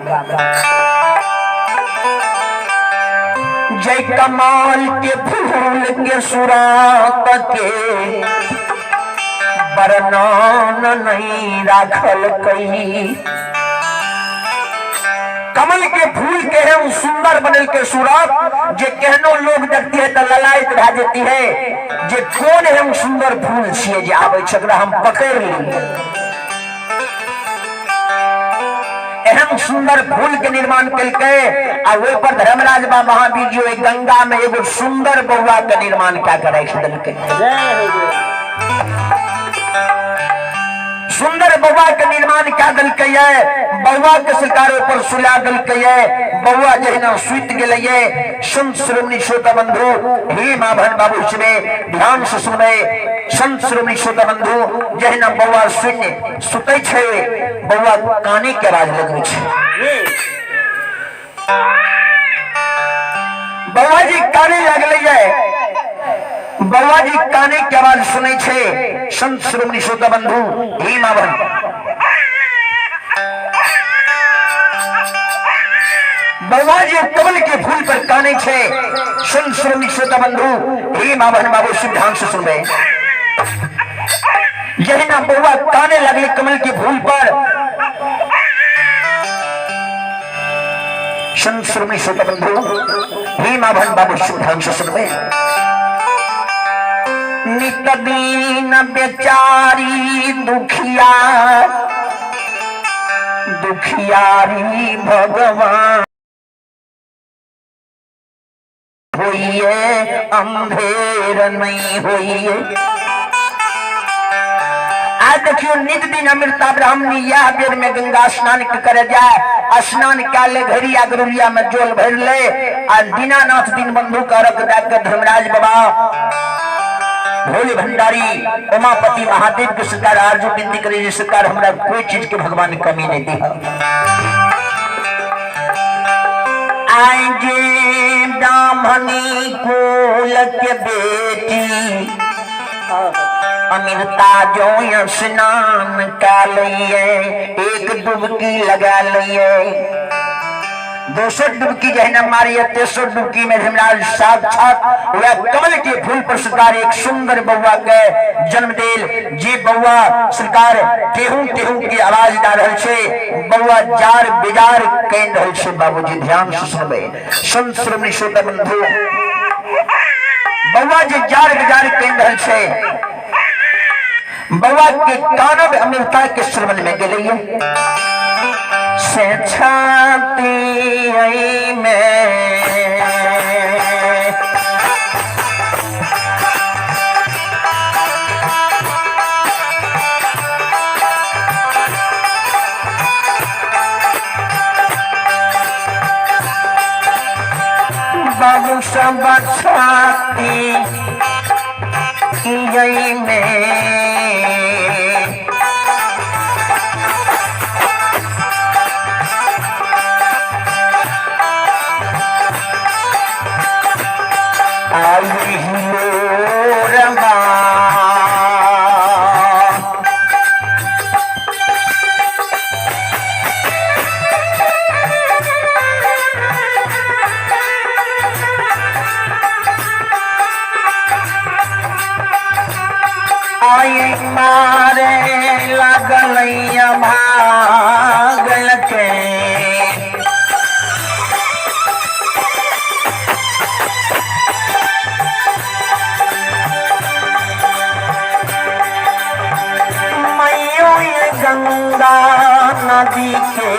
जय कमाल के फूल के सुरात के बरनान नहीं राखल कई। कमल के फूल के है वो सुंदर बनल के सूरत जे केहनो लोग देखती है तो ललायत भए जेती है जे कोन है वो सुंदर फूल छिए जे आबै छै, ओकरा हम पकड़ ली। एहन सुंदर फूल के निर्माण केलकै आ ओहि पर धर्मराज बा महावीर जी ओहि गंगा में एगो सुंदर बौआ के निर्माण कए के राखि देलकै। सुंदर बौआ के निर्माण कए देलकै, बौआ के सरकार ऊपर सुला देलकै। बौआ जहिना सुति गेलै, संत श्रोमणी श्रोता बंधु हे माँ बहन बाबू इसमें ध्यान से सुनबै, संत श्रोमणी श्रोता बंधु जहिना बौआ सुनि सुतै छै, बौआ काने के आवाज लगै छै। बौआ जी काने लगले ये बौआ जी काने के आवाज सुनै छै संत श्रोमणी श्रोता बंधु भीमा बन बौआ जी कमल के फूल पर काने छै संत श्रोमणी श्रोता बंधु भीमा बन बाबू शिव ध्यान से सुनबे यही ना बौआ काने लगले कमल के फूल पर संत श्रोमणी श्रोता बंधु भीमा भन बाबू शिव ध्यान से सुनबे नित दीन बेचारी दुखिया दुखियारी भगवान होइए अंधेर नहीं होइए। आज देखियो नित दिन अमृता ब्राह्मणी यह बेर में गंगा स्नान करे जाए, स्नान कए ले घड़िया गरुड़िया में जोल भर ले आ दीनानाथ दिन बंधु करक जाकर धर्मराज बाबा भोले भंडारी उमापति महादेव के सरकार आरजू बिनती करे सरकार हमरा कोई चीज के भगवान कमी नहीं दी। आए जे ब्राह्मणी कुल के बेटी अमृता जो स्नान कर लिए, एक डुबकी लगा लिए, दोसर डुबकी जहिना मारिए तेसर डुबकी में धर्मराज साक्षात वह कमल के फूल पर सरकार एक सुंदर बउआ के जन्म देल। जे बउआ सरकार टेहू टेहू के आवाज दा रहल छे, बउआ जार बेजार कह रहल छे। बाबूजी ध्यान से सुनबे संत श्रोमणी श्रोता बंधु, बउआ जे जार बेजार कह रहल छे, बउआ के कानब अमृता के श्रवण में गेलैया से छाती में बाबू सब छाती में आई हिलोरमा आई मारे लगलैया भागल के मैयो ये गंगा नदी के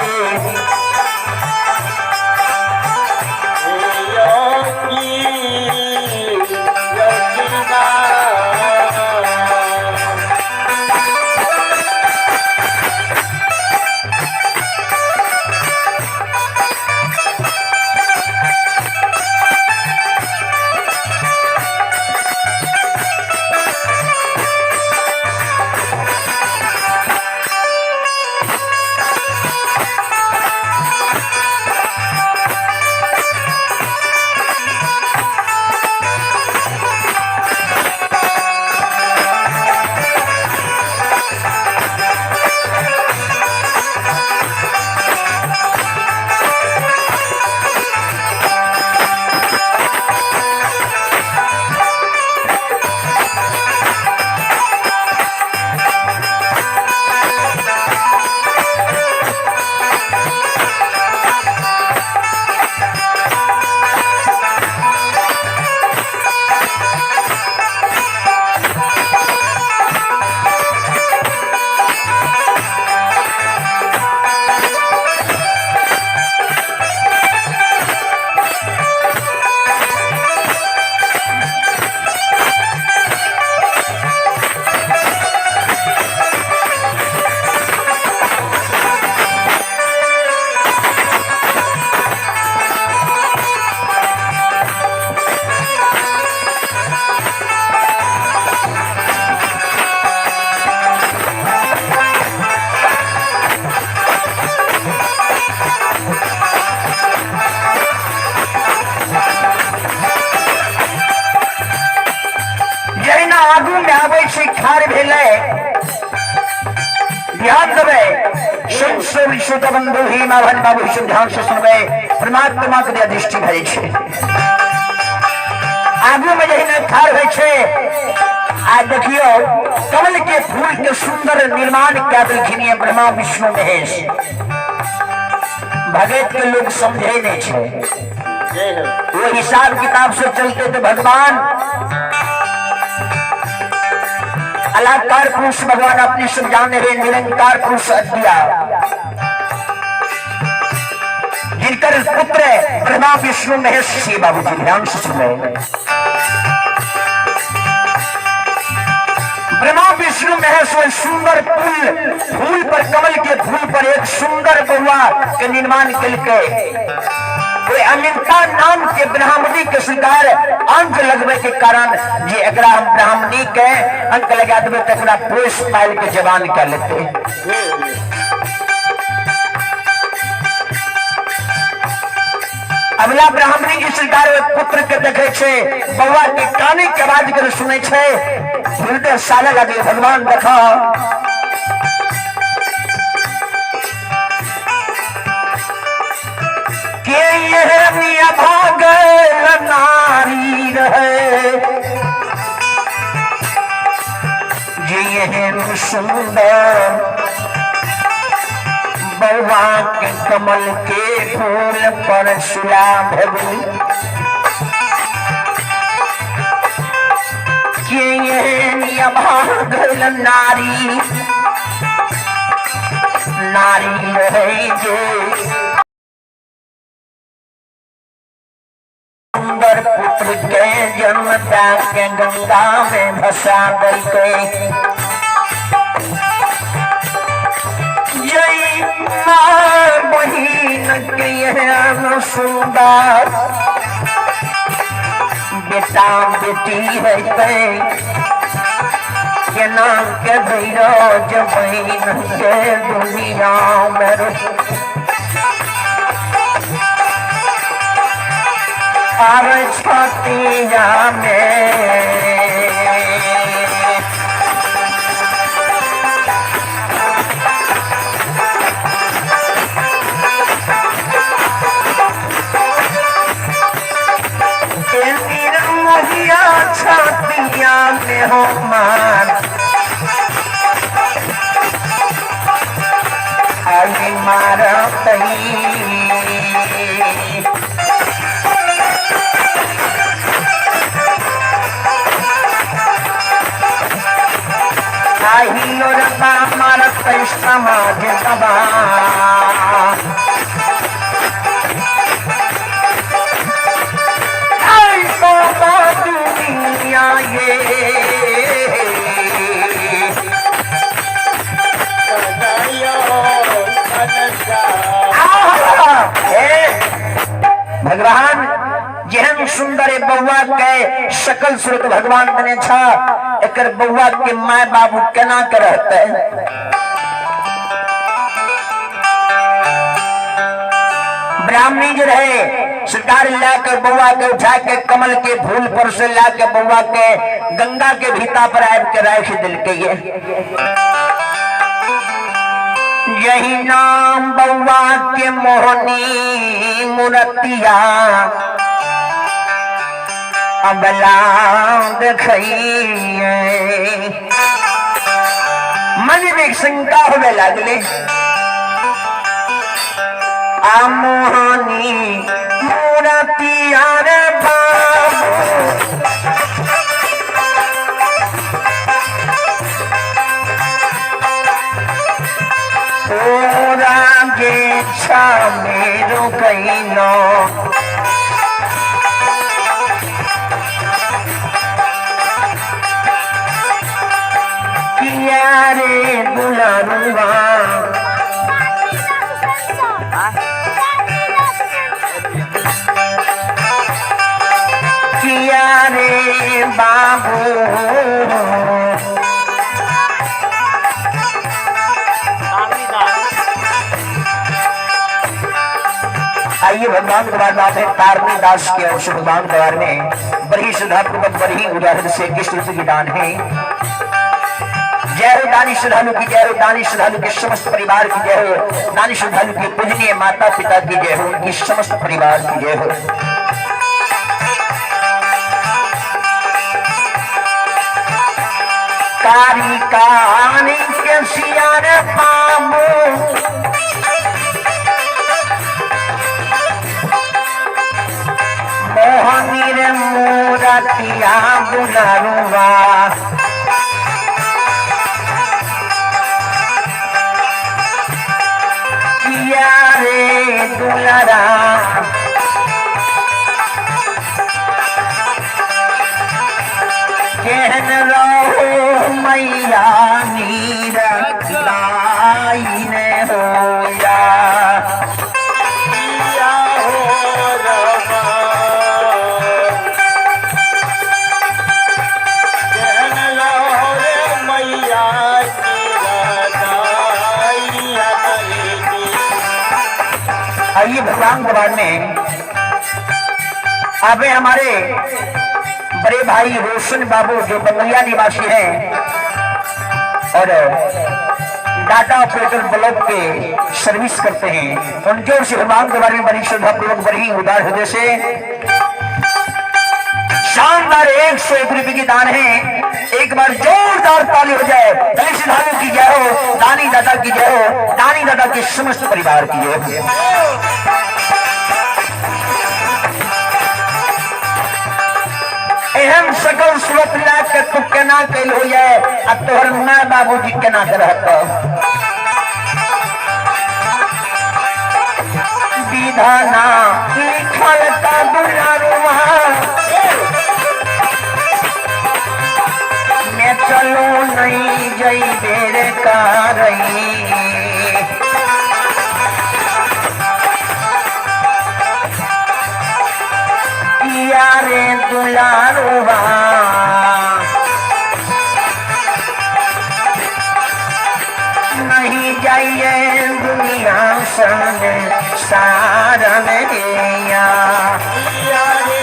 आगू में आबै छै ठाढ़ भेलै। ध्यान देबै, सुन सुन सुत बंधु ही माभन बाबू सुन, ध्यान से सुनबै। परमात्मा के दया दृष्टि भए छै। आगू में जहिना ठाढ़ होइ छै आ देखियौ कमल के फूल के सुंदर निर्माण कए देलखिन ये ब्रह्मा विष्णु महेश। भगत के लोग समझे नहीं छै। जय हो। वो हिसाब किताब से चलते तो भगवान अलाकार पुरुष भगवान अपने सब जाने रहे, निरंकार पुरुष अद्वितीय, जिनकर पुत्र ब्रह्मा विष्णु महेश श्री बाबू जी ध्यान से सुने। ब्रह्मा विष्णु महेश वह सुंदर फूल फूल पर, कमल के फूल पर एक सुंदर बउआ के निर्माण कलके। ओहि अनिता नाम के ब्राह्मणी के स्वीकार अंक लगबे के कारण जे एकरा हम ब्राह्मणी के अंक लगा देबै तऽ एकरा पोस पालि के जवान कर लेतै। अगला ब्राह्मणी जी स्वीकार ओहि पुत्र के देखे छै, बउआ के काने के आवाज के सुनै छै, हृदय साले लगे, भगवान देखा के यह मिया भागल नारी रहे जे एहन सुंदर बउआ के कमल के फूल पर सुला भगली। के एहन अभागल नारी नारी रहे जे सुंदर पुत्र के जन्म के गंगा में भसा देलकै। जय माँ बहिन के एहन सुंदर बेटा बेटी है केना के धैरज बहिन के दुनिया में आर छतिया में मोहिया छतिया में हो मान आई मारतई। आही और मारत समाज दबा। आई बाबा दुनिया ये भगवान जेहन सुंदर बउआ के सकल सूरत भगवान देने छ, एकर बउआ के my बाबू केना के रहते? ब्राह्मणी जो रहे सरकार ला के बउआ के उठा के कमल के फूल पर से ला के बउआ के गंगा के भीता पर आबि के राखि देलकै। ये यही नाम बउआ के मोहनी मूर्तिया अबला देखिए, मन में शंका होवे लागले। आ मोहनी मूर्तिया रे बाबू तोरा गे मेरो कैनो किया रे दुलरुआ किया रे बाबू आइए भगवान के बारे में आते हैं तारनी दास के और भगवान के बारे में बड़ी श्रद्धापूर्वक बड़ी उदाहरण से किस रुपये की दान है। जय हो दानी श्रद्धालु की जय हो, दानी श्रद्धालु के समस्त परिवार की जय हो, दानी श्रद्धालु के पूजनीय माता पिता की जय हो, उनकी समस्त परिवार की जय हो। कारी कानी के सियार पाबू मोहनीर मुरतिया बुलारुआ किया रे दुलारा केहन रहो मैया नीर दाइन होया। किया हो रमा केहन रहो रे मैया निरदाइया नहीं। आइए भगवान दरबार में अबे हमारे बड़े भाई रोशन बाबू जो बंगलिया निवासी हैं और डाटा ऑपरेटर ब्लॉक के सर्विस करते हैं, उनके ओर से भगवान के बारे में बड़ी श्रद्धापूर्वक बड़ी उदार हृदय से शानदार 101 रुपए की दान है। एक बार जोरदार ताली हो जाए। दलित श्रद्धालु की जय हो, दानी दादा की जय हो, दानी दादा के समस्त परिवार की जय हो। एहन सकल सूरत ला के तू केना कैल हो जाए आ तोहर माँ बाबूजी केना के रहत। विधाना लिखल का दुलारुआ मैं चलो नहीं जइबे रे कारई। किया रे दुलारुआ नहीं जाइए दुनिया संग सारन या। किया रे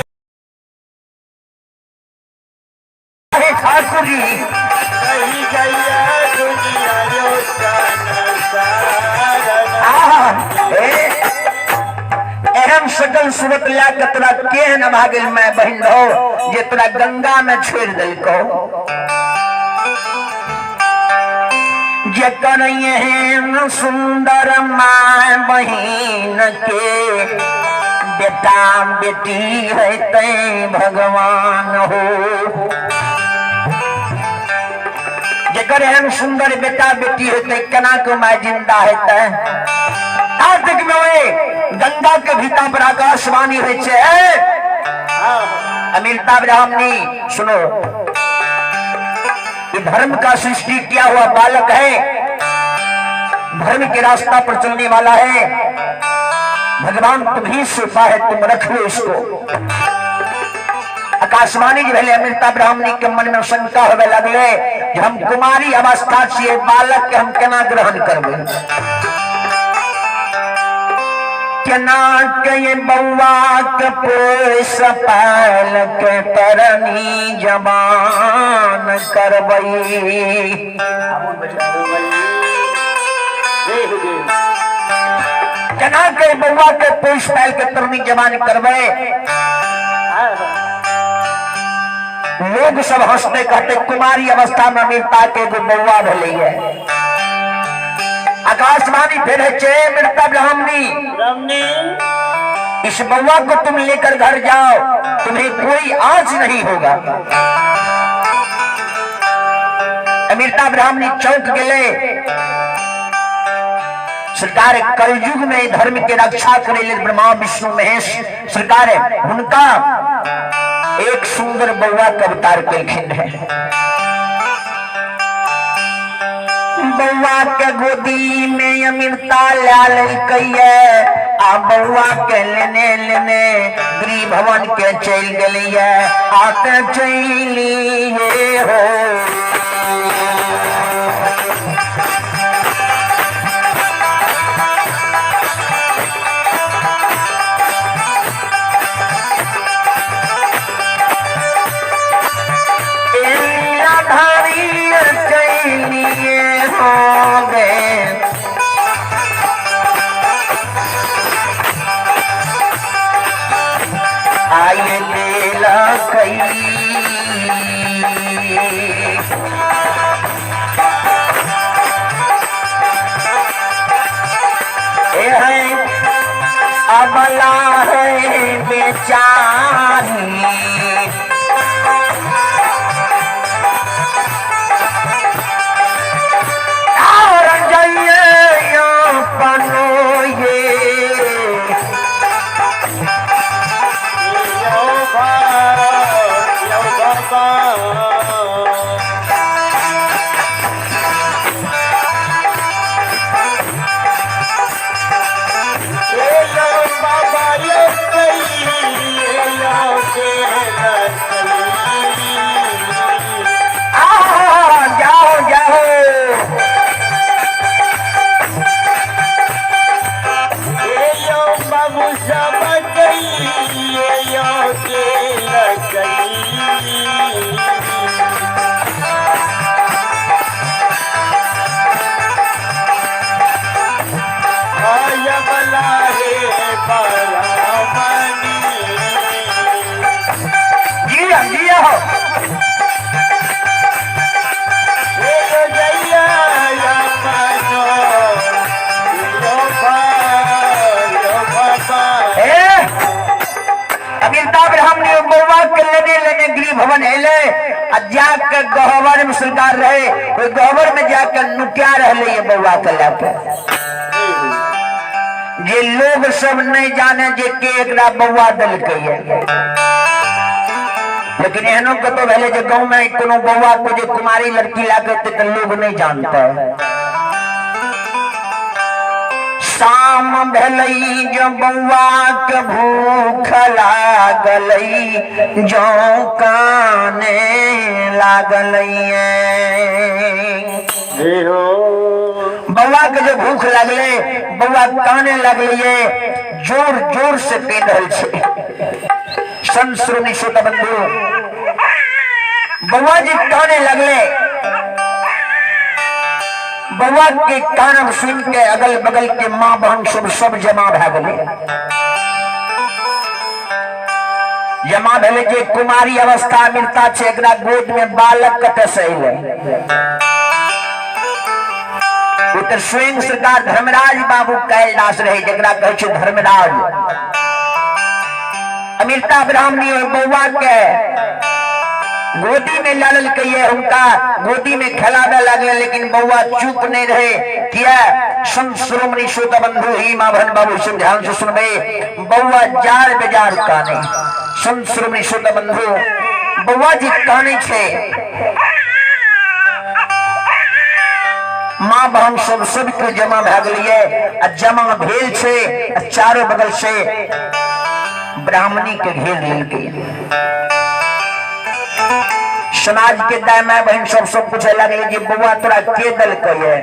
हे ठाकुर जी नहीं जाइए दुनिया यो संसारन। आहा, ए, एहन सकल सूरत ला के तोरा केहन भागिल मैं बहिन रहो जे तोरा गंगा में छोड़ दिलको। जेकर एहन सुंदर माय बहिन के बेटा बेटी है ते भगवान हो। जेकर एहन सुंदर बेटा बेटी हेतै केना के my जिंदा हेतै। कार्तिक में ओए गंगा के भीता पर आकाशवाणी होइ छै। अमिरता ब्राह्मणी सुनो, ये धर्म का सृष्टि किया हुआ बालक है, धर्म के रास्ता पर चलने वाला है। भगवान तुम्ही सौंपा है, तुम रख लो इसको। आकाशवाणी जे भेलै अमृता ब्राह्मणी के मन में शंका होबे लगले जे हम कुमारी अवस्था छियै, बालक के हम केना ग्रहण करबै, केना के बौआ के पोस पाल के तरनी जवान करबै। केना के बौआ के पोस पाल के तरनी जवान करबै। लोग सब हंसते कहते कुमारी अवस्था में अमृता के एगो बौआ भेलैया। आकाशवाणी फिर है चे अमृता ब्राह्मणी ब्राह्मणी इस बउआ को तुम लेकर घर जाओ, तुम्हें कोई आंच नहीं होगा। अमृता ब्राह्मणी चौंक गए। सरकार कलयुग में धर्म के रक्षा करे ले ब्रह्मा विष्णु महेश सरकार उनका एक सुंदर बउआ के अवतार केलखिन है। बउआ के गोदी में अमृता ला लेलकैया आ बउआ के लेने लेने गृह भवन के चलि गेलैया। आते चलिए हो ए है अबला है बेचारी। और जाइए अपनो ये यौ यौ बाबा। ए यौ बाबा यौ कई यौ के आ जाओ जाओ। ए यौ बाबू सब कई यौ के लकई। आयबला रे बरामनी। जी हाँ, जी हाँ। हे जैया यमनो यो बा यो बाबा। ए अमिताभ ब्राह्मणी बउआ के लेने लेने गृह भवन एले आ जाके गहवर में सरकार रहे, ओहि गहवर में जाके नुकिया रहले ये बउआ के लेके, जे लोग सब नहीं जाने जे के एकरा बउआ देलकै ये। लेकिन एहनो कतौ भेलै जे गाँव में कोनो बउआ को जे कुमारी लड़की ला के एतै तऽ लोग नहीं जानते। शाम भेलै जो बउआ के भूख लागलै, जौ काने लागलै। हे हो। बउआ के जो भूख लागलै, बउआ काने लागलै, जोर जोर से पी रहल छै। संत श्रोमणी श्रोता बंधु, बउआ जी काने लगले। बउआ के कानब सुन के अगल बगल के माँ बहन सब सब जमा भए गेलै। जमा भेलै जे कुमारी अवस्था मिलता छै, एकरा गोद में बालक कतऽ से अयलै? ओ तऽ स्वयं सरकार धर्मराज बाबू कैलदास रहे, जकरा कहै छै धर्मराज। अमिरता ब्राह्मणी ओहि बौआ के गोदी में लऽ लेलकै, हुनका गोदी में खेलाबे लगले, लेकिन बौआ चुप नहीं रहे। किया? संत श्रोमणी श्रोता बंधु ही माँ बहन बाबू सब ध्यान से सुनबे, बौआ जार बेजार काने। संत श्रोमणी श्रोता बंधु, बौआ जी काने छे। माँ बहन सब सबके जमा भए गेलियै आ जमा भेल छै आ चारो बगल से ब्राह्मणी के घेर लेलकै। समाज के दाय माय बहन सब सब पूछे लगले जे बौआ तोरा के देलकै ये,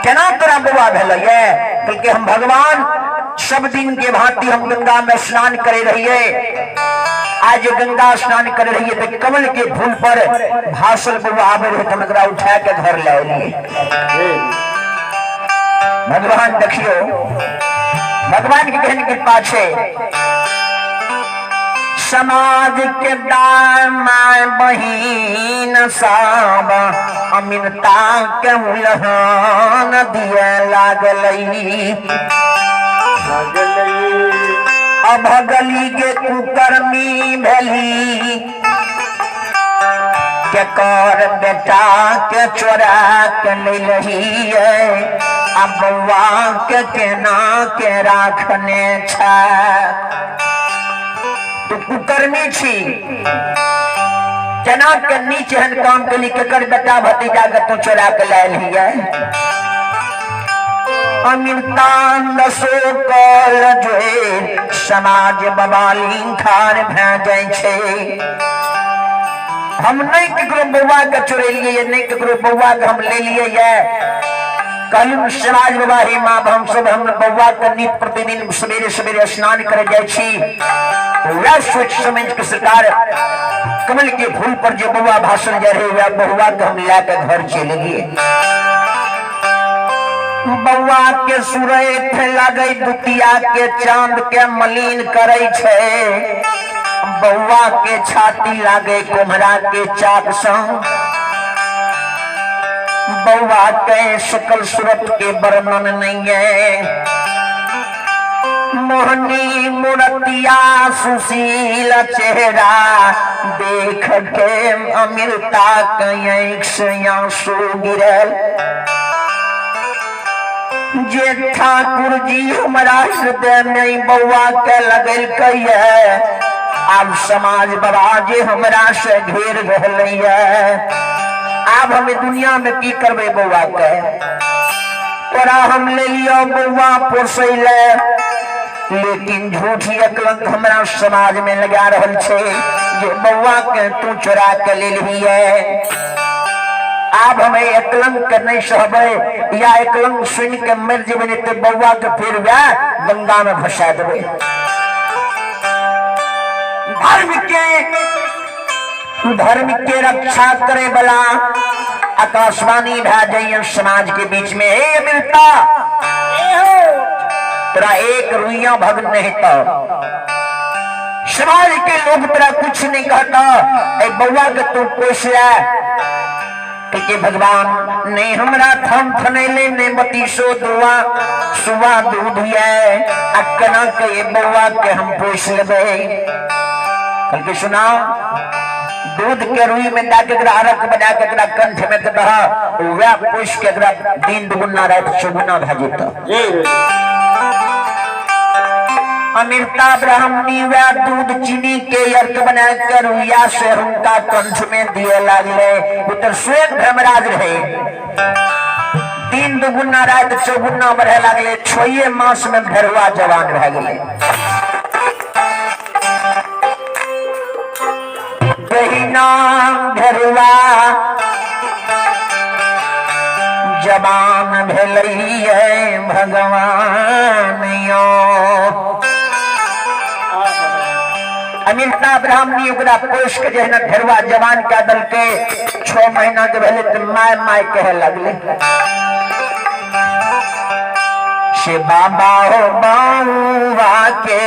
केना तोरा बौआ भेलै ये? कहलकै हम भगवान सब दिन के भांति हम गंगा में स्नान करे रहिए, आज गंगा स्नान करे रहिए तो कमल के फूल पर भासल बउआ आबे रहे, हम एकरा उठा के घर ले एलिए। भगवान देखियो, भगवान के केहन कृपा छै। समाज के दाय my बहिन सब अमिनता के उलहन दिए लागलै। अभगली के कुकर्मी भेली, के कर बेटा के चोरा के लेलही, आ बौआ के केना के राखने छै? तू कुकर्मी छी, केना के नीच एहन काम केली? केकर बेटा भतीजा के तू चोरा के लायल हियै? अमितान दसो कल जे समाज बबाली खार भए जाइ छै। हम नहीं ककरो बौआ के चोरेलिए ये, नहीं ककरो बौआ के हम ले लिए ये। कहलू समाज बाबा, हे माँ, हम सब हम बौआ के नित प्रतिदिन सवेरे सवेरे स्नान करे जाइ छी, वएह सोच समझ के सरकार कमल के फूल पर जे बौआ भाषण जा रहे, वह बौआ के हम ला के घर चलि गेलिए। बौआ के सुरैठ लगै दुतिया के चांद के मलिन करै छै। बौआ के छाती लागे कुम्हरा के चाक सँ। बौआ के सकल सूरत के वर्णन नहीं है। मोहनी मूर्तिया सुशील चेहरा देख के अमृता के आँखि से आंसू गिरल। जे ठाकुर जी हमारा हृदय में बौआ के लगेलकै है, आब समाज बाबा जे हमरा से घेर रहलै है, आब हम दुनिया में की करबै बौआ के? तोरा हम ले लियो बौआ पोसै ले, लेकिन झूठी अकलंक हमरा समाज में लगा रहल छै जे बौआ के तू चोरा के ले लिहिए। आब हम एकलंग के नहीं सहबै, या एकलंग सुन के मर जेबै, नहीं तो बौआ के फिर वह गंगा में भसा देबै। धर्म के रक्षा करे वाला आकाशवाणी भए जाइए समाज के बीच में। हे मिलता तोरा एक रुइया भग्न नहीं तो समाज के लोग तोरा कुछ नहीं कहता। ए बउआ के तू पोस ले के भगवान नहीं हमरा थम थनैले ने बतीसो दुआ सुआ दूध ये आ केना के ये बउआ के हम पोस लेबै। कल के सुना दूध के रुई में दे के एकरा अरक बना के एकरा कंठ में के दह, वह पोस के एकरा दिन दुगुना रात चौगुना भए जेतौ। अमृता ब्राह्मणी वह दूध चीनी के अर्क बना के रुइया से हुनका कंठ में दिए लागले। वो तो स्वयं धर्मराज रहे। दिन दुगुना रात चौगुना बढ़े लागले। 6 मास में भैरवा जवान भए गेले। जहिना भैरवा जवान भेलैये भगवान यो। अमृता ब्राह्मणी ओकरा पोस के जहिना ढेरवा जवान कए देलकै, 6 महीना के भेलै तऽ my my कहे लगलै। से बाबा हो बउआ के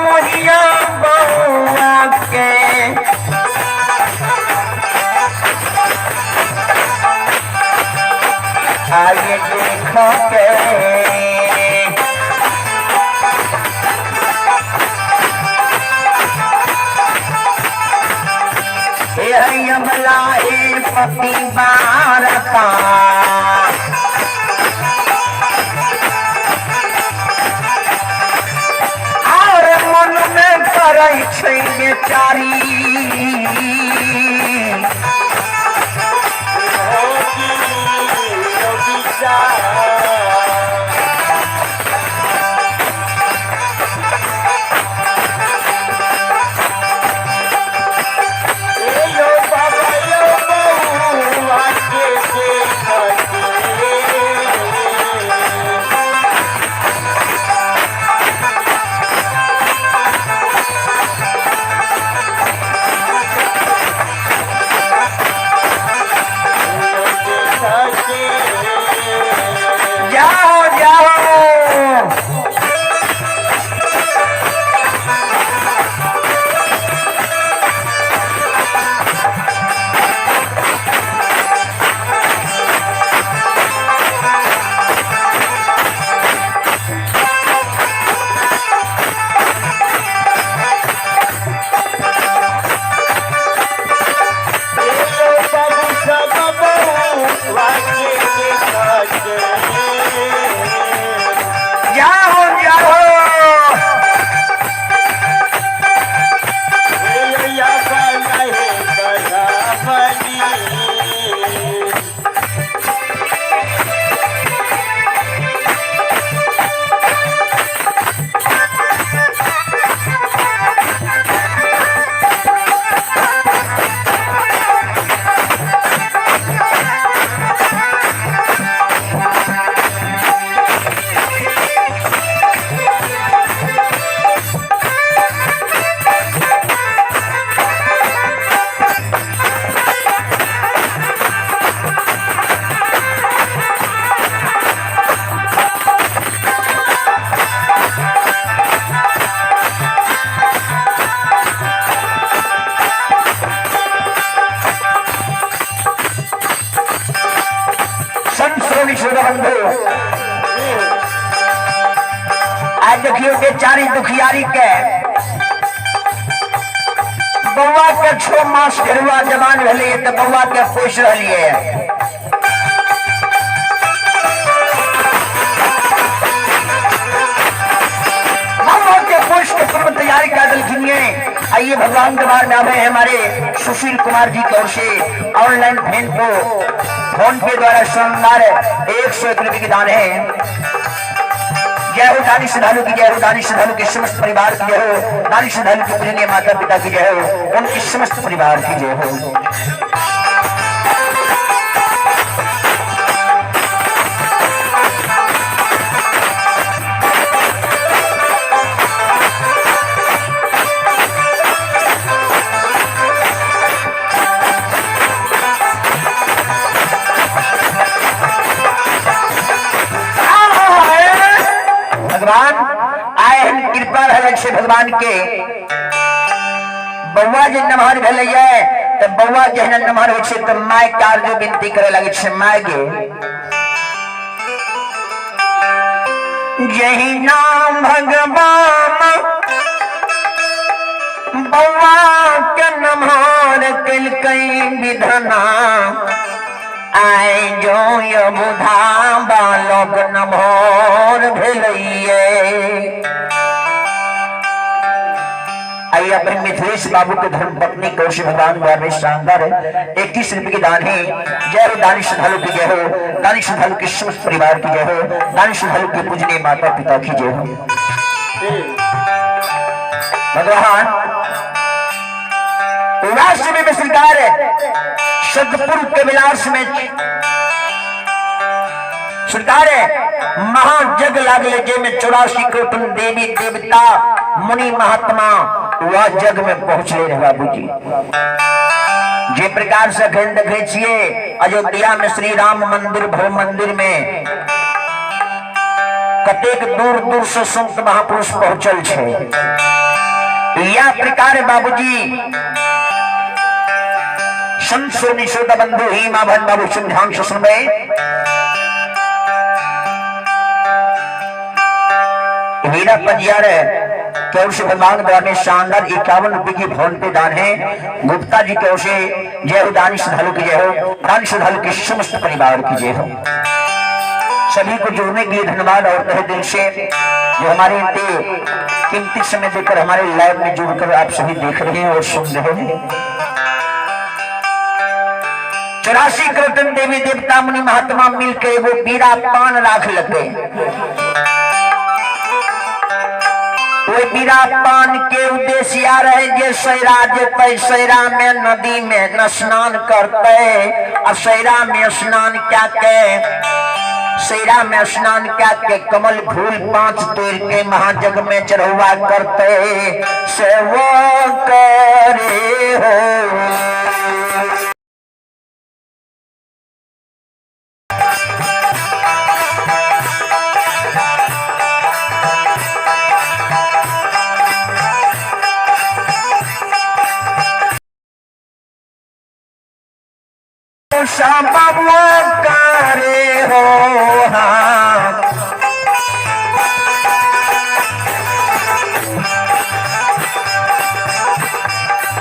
मोहिया बउआ के आइए देखो के अमला हे पति बारता और मन में करै छै बेचारी। बेचारी दुखियारी के बौआ के 6 मास घेरुआ जवान भेलै तऽ बौआ के पोसि रहलियै। बौआ के पोष के पूर्व तैयारी कर दिलखिन। आइए भगवान दरबार में आवे हैं हमारे सुशील कुमार जी की ओर से ऑनलाइन फैन को फोन पे द्वारा शानदार 101 रुपये की दान है। जय हो दानी श्रद्धालु की जय हो, दानी श्रद्धालु के समस्त परिवार की जय हो, दानी श्रद्धालु के पूजनीय माता पिता की जय हो, उनके समस्त परिवार की जय हो। भगवान आए हन कृपा रहल छै भगवान के। बौआ जे नमहर भेलैये तऽ बौआ जहन नमहर होइ छै तऽ माय कार्य विनती करे लगै छै, माय गे जहिना भगवान बौआ के नमहर केलकै विधना, आइ जो यबुधा बालक नमहर भेलैये। आइए अपने मिथिलेश बाबू के धर्मपत्नी कौशिक भगवान द्वार में शानदार 21 रुपए के दान है। जय हो दानी श्रद्धालु की जय हो, दानी श्रद्धालु के समस्त परिवार की जय हो, दानी श्रद्धालु के पूजनीय माता पिता की जय हो। भगवान राष्ट्र में सरकार सतपुर के विलास में सरकार महाजग लागले जे में 84 कोटि देवी देवता मुनि महात्मा वह जग में पहुंचले रहे बाबूजी। जे प्रकार से अखन देखे छिए अयोध्या में श्री राम मंदिर भव मंदिर में कतेक दूर दूर से संत महापुरुष पहुंचल छे। यह प्रकार बाबूजी संत सोनी श्रोता बंधु ही मां भन बाबू ध्यान से सुनबे। हीरा पंजियार की ओर से भगवान द्वार में शानदार 51 रुपए की फोन पे दान है। गुप्ता जी की ओर से जय हो दानी श्रद्धालु की जय हो, दानी श्रद्धालु के समस्त परिवार की जय हो। सभी को जुड़ने के लिए धन्यवाद और तहे दिल से जो हमारे इतने कीमती समय देकर हमारे लाइव में जुड़कर आप सभी देख रहे हैं और सुन रहे हैं। 84 करोड़ देवी देवता मुनि महात्मा मिलकर एगो बीरा पान राख लगे। ओहि बीरा पान के उद्देश्य आ रहे जे सैरा जेतै, सैरा में नदी में न स्नान करते आ सैरा में स्नान क्या के सैरा में स्नान क्या के कमल फूल 5 तोड़ के महाजग में चढ़ुआ करते से वो करे हो। करे हो हाँ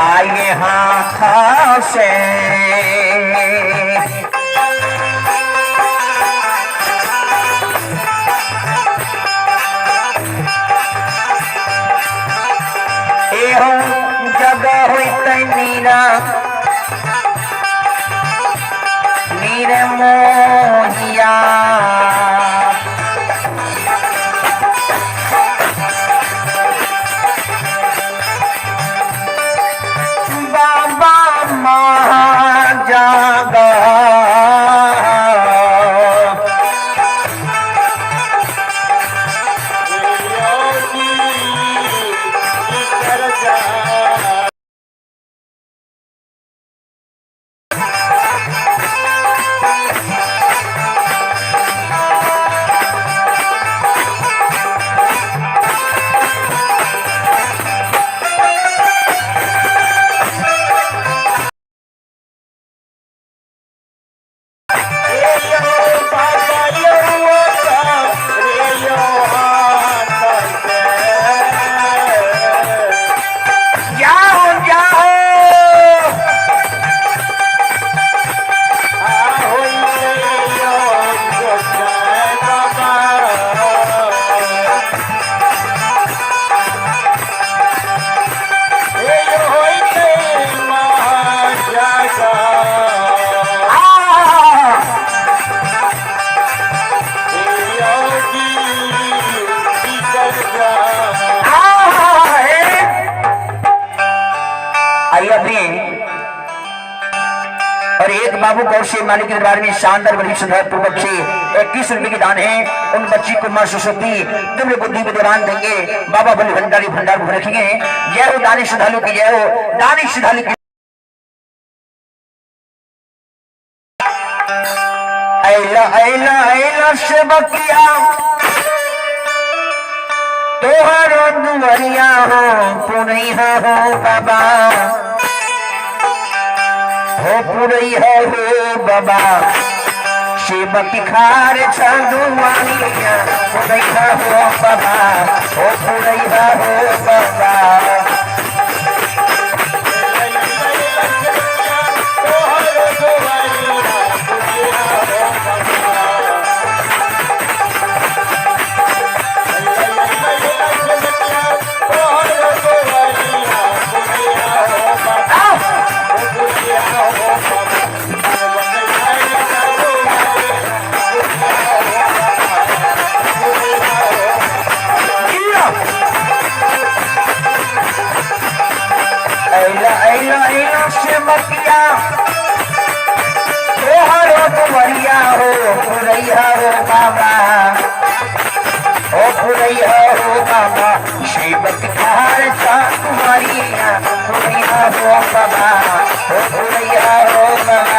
आइए हाथ से एहो जग होइत मीरा नीर मोहिया। बाबा महाजागा रुपये और एक बाबू गौर से मालिक के दरबार में शानदार बड़ी श्रद्धा पूर्वक से 21 रुपए के दान है। उन बच्ची को मां सरस्वती दिव्य बुद्धि विद्यमान देंगे। बाबा बलि भंडारी भंडार को रखेंगे। जय हो दानी श्रद्धालु की जय हो, दानी श्रद्धालु की। ऐला ऐला ऐला सेवकिया तोहरो दुआरिया हो पुरैया हो बाबा, हो पुरैया हो बाबा, सेवक खार छुआरिया पुरैया हो बाबा, हो पुरैया हो बाबा। ऐला ऐला ऐला सेवकिया तोहरो दुआरिया हो पुरैया हो बाबा, हो पुरैया हो बाबा, सेवक खार तुम्हारिया पुरैया हो बाबा, हो पुरैया हो बाबा।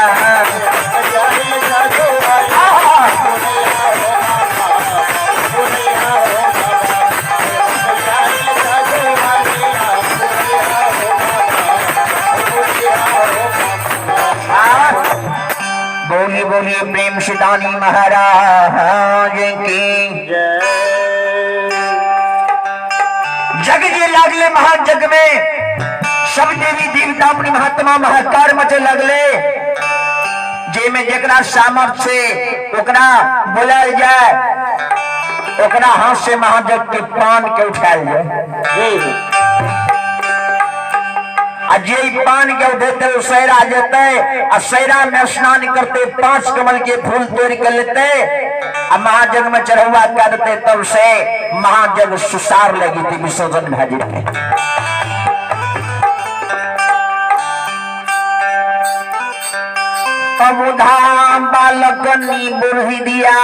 बोलिए बोलिए प्रेम से दानी महाराज की जग जे लागले महाजग में सब देवी देवता अपनी महात्मा महाकार मचे लगले, जे में जकरा सामर्थ्य से ओकरा बोलायल जाए, ओकरा हाथ से महाजग के पान के उठायल जाए। आ जे पान के उठेते ओ सैरा जेते, आ सैरा में स्नान करते 5 कमल के फूल तोड़ के लेते आ महाजग में चढ़ुआ कर देते, तब से महाजग सुसार लगी थी विसर्जन भए जेते। अबुधा बालकनी बुढ़ी दिया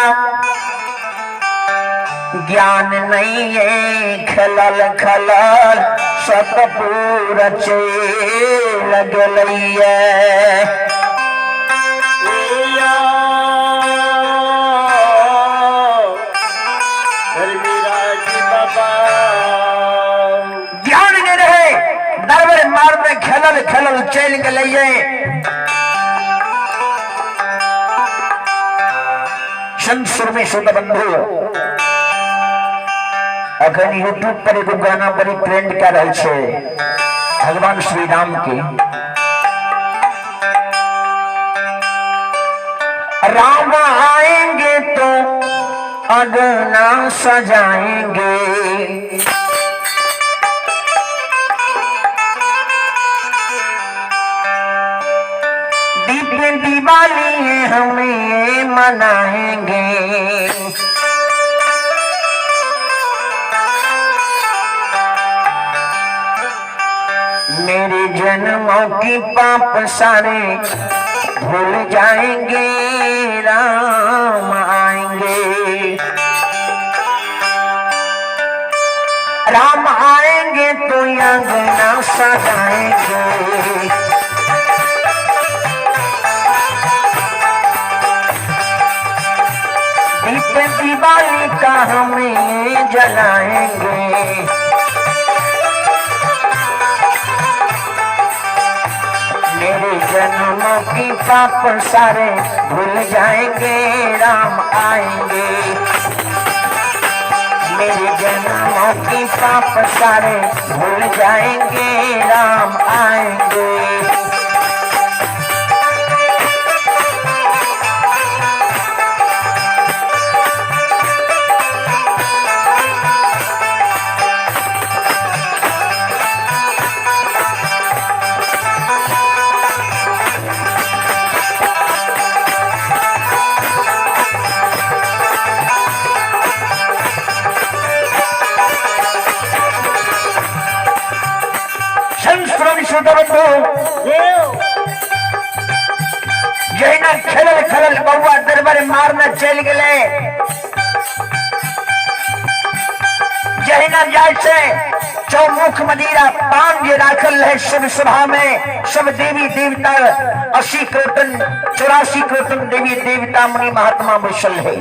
ज्ञान नहीं है, खलल खलल सतपुर चल गेलैया। ज्ञान नहीं रहे, दरबार मार में खलल खलल चल गेलैया। संत सुरमे श्रोता बंधु, अखन यूट्यूब पर एगो गाना बड़ी ट्रेंड कर रहल छै भगवान श्री राम के। राम आएंगे तो अंगना सजाएंगे, दीप दिवाली हमें मनाएंगे। मेरे जन्मों की पाप सारे भूल जाएंगे, राम आएंगे। राम आएंगे तो अंगना सजाएंगे, दीप दिवाली का हमें जलाएंगे। मेरे जन्मों की पाप सारे भूल जाएंगे, राम आएंगे। मेरे जन्मों की पाप सारे भूल जाएंगे, राम आएंगे। संस्कृत श्रोता बंधु, चलि गेलै। जहिना जाइ छै चौमुख मदिरा पान जे राखल रहे सब सभा में, सब देवी देवता 80 करोटन 84 करोटन देवी देवता मुनि महात्मा बैसल रहे।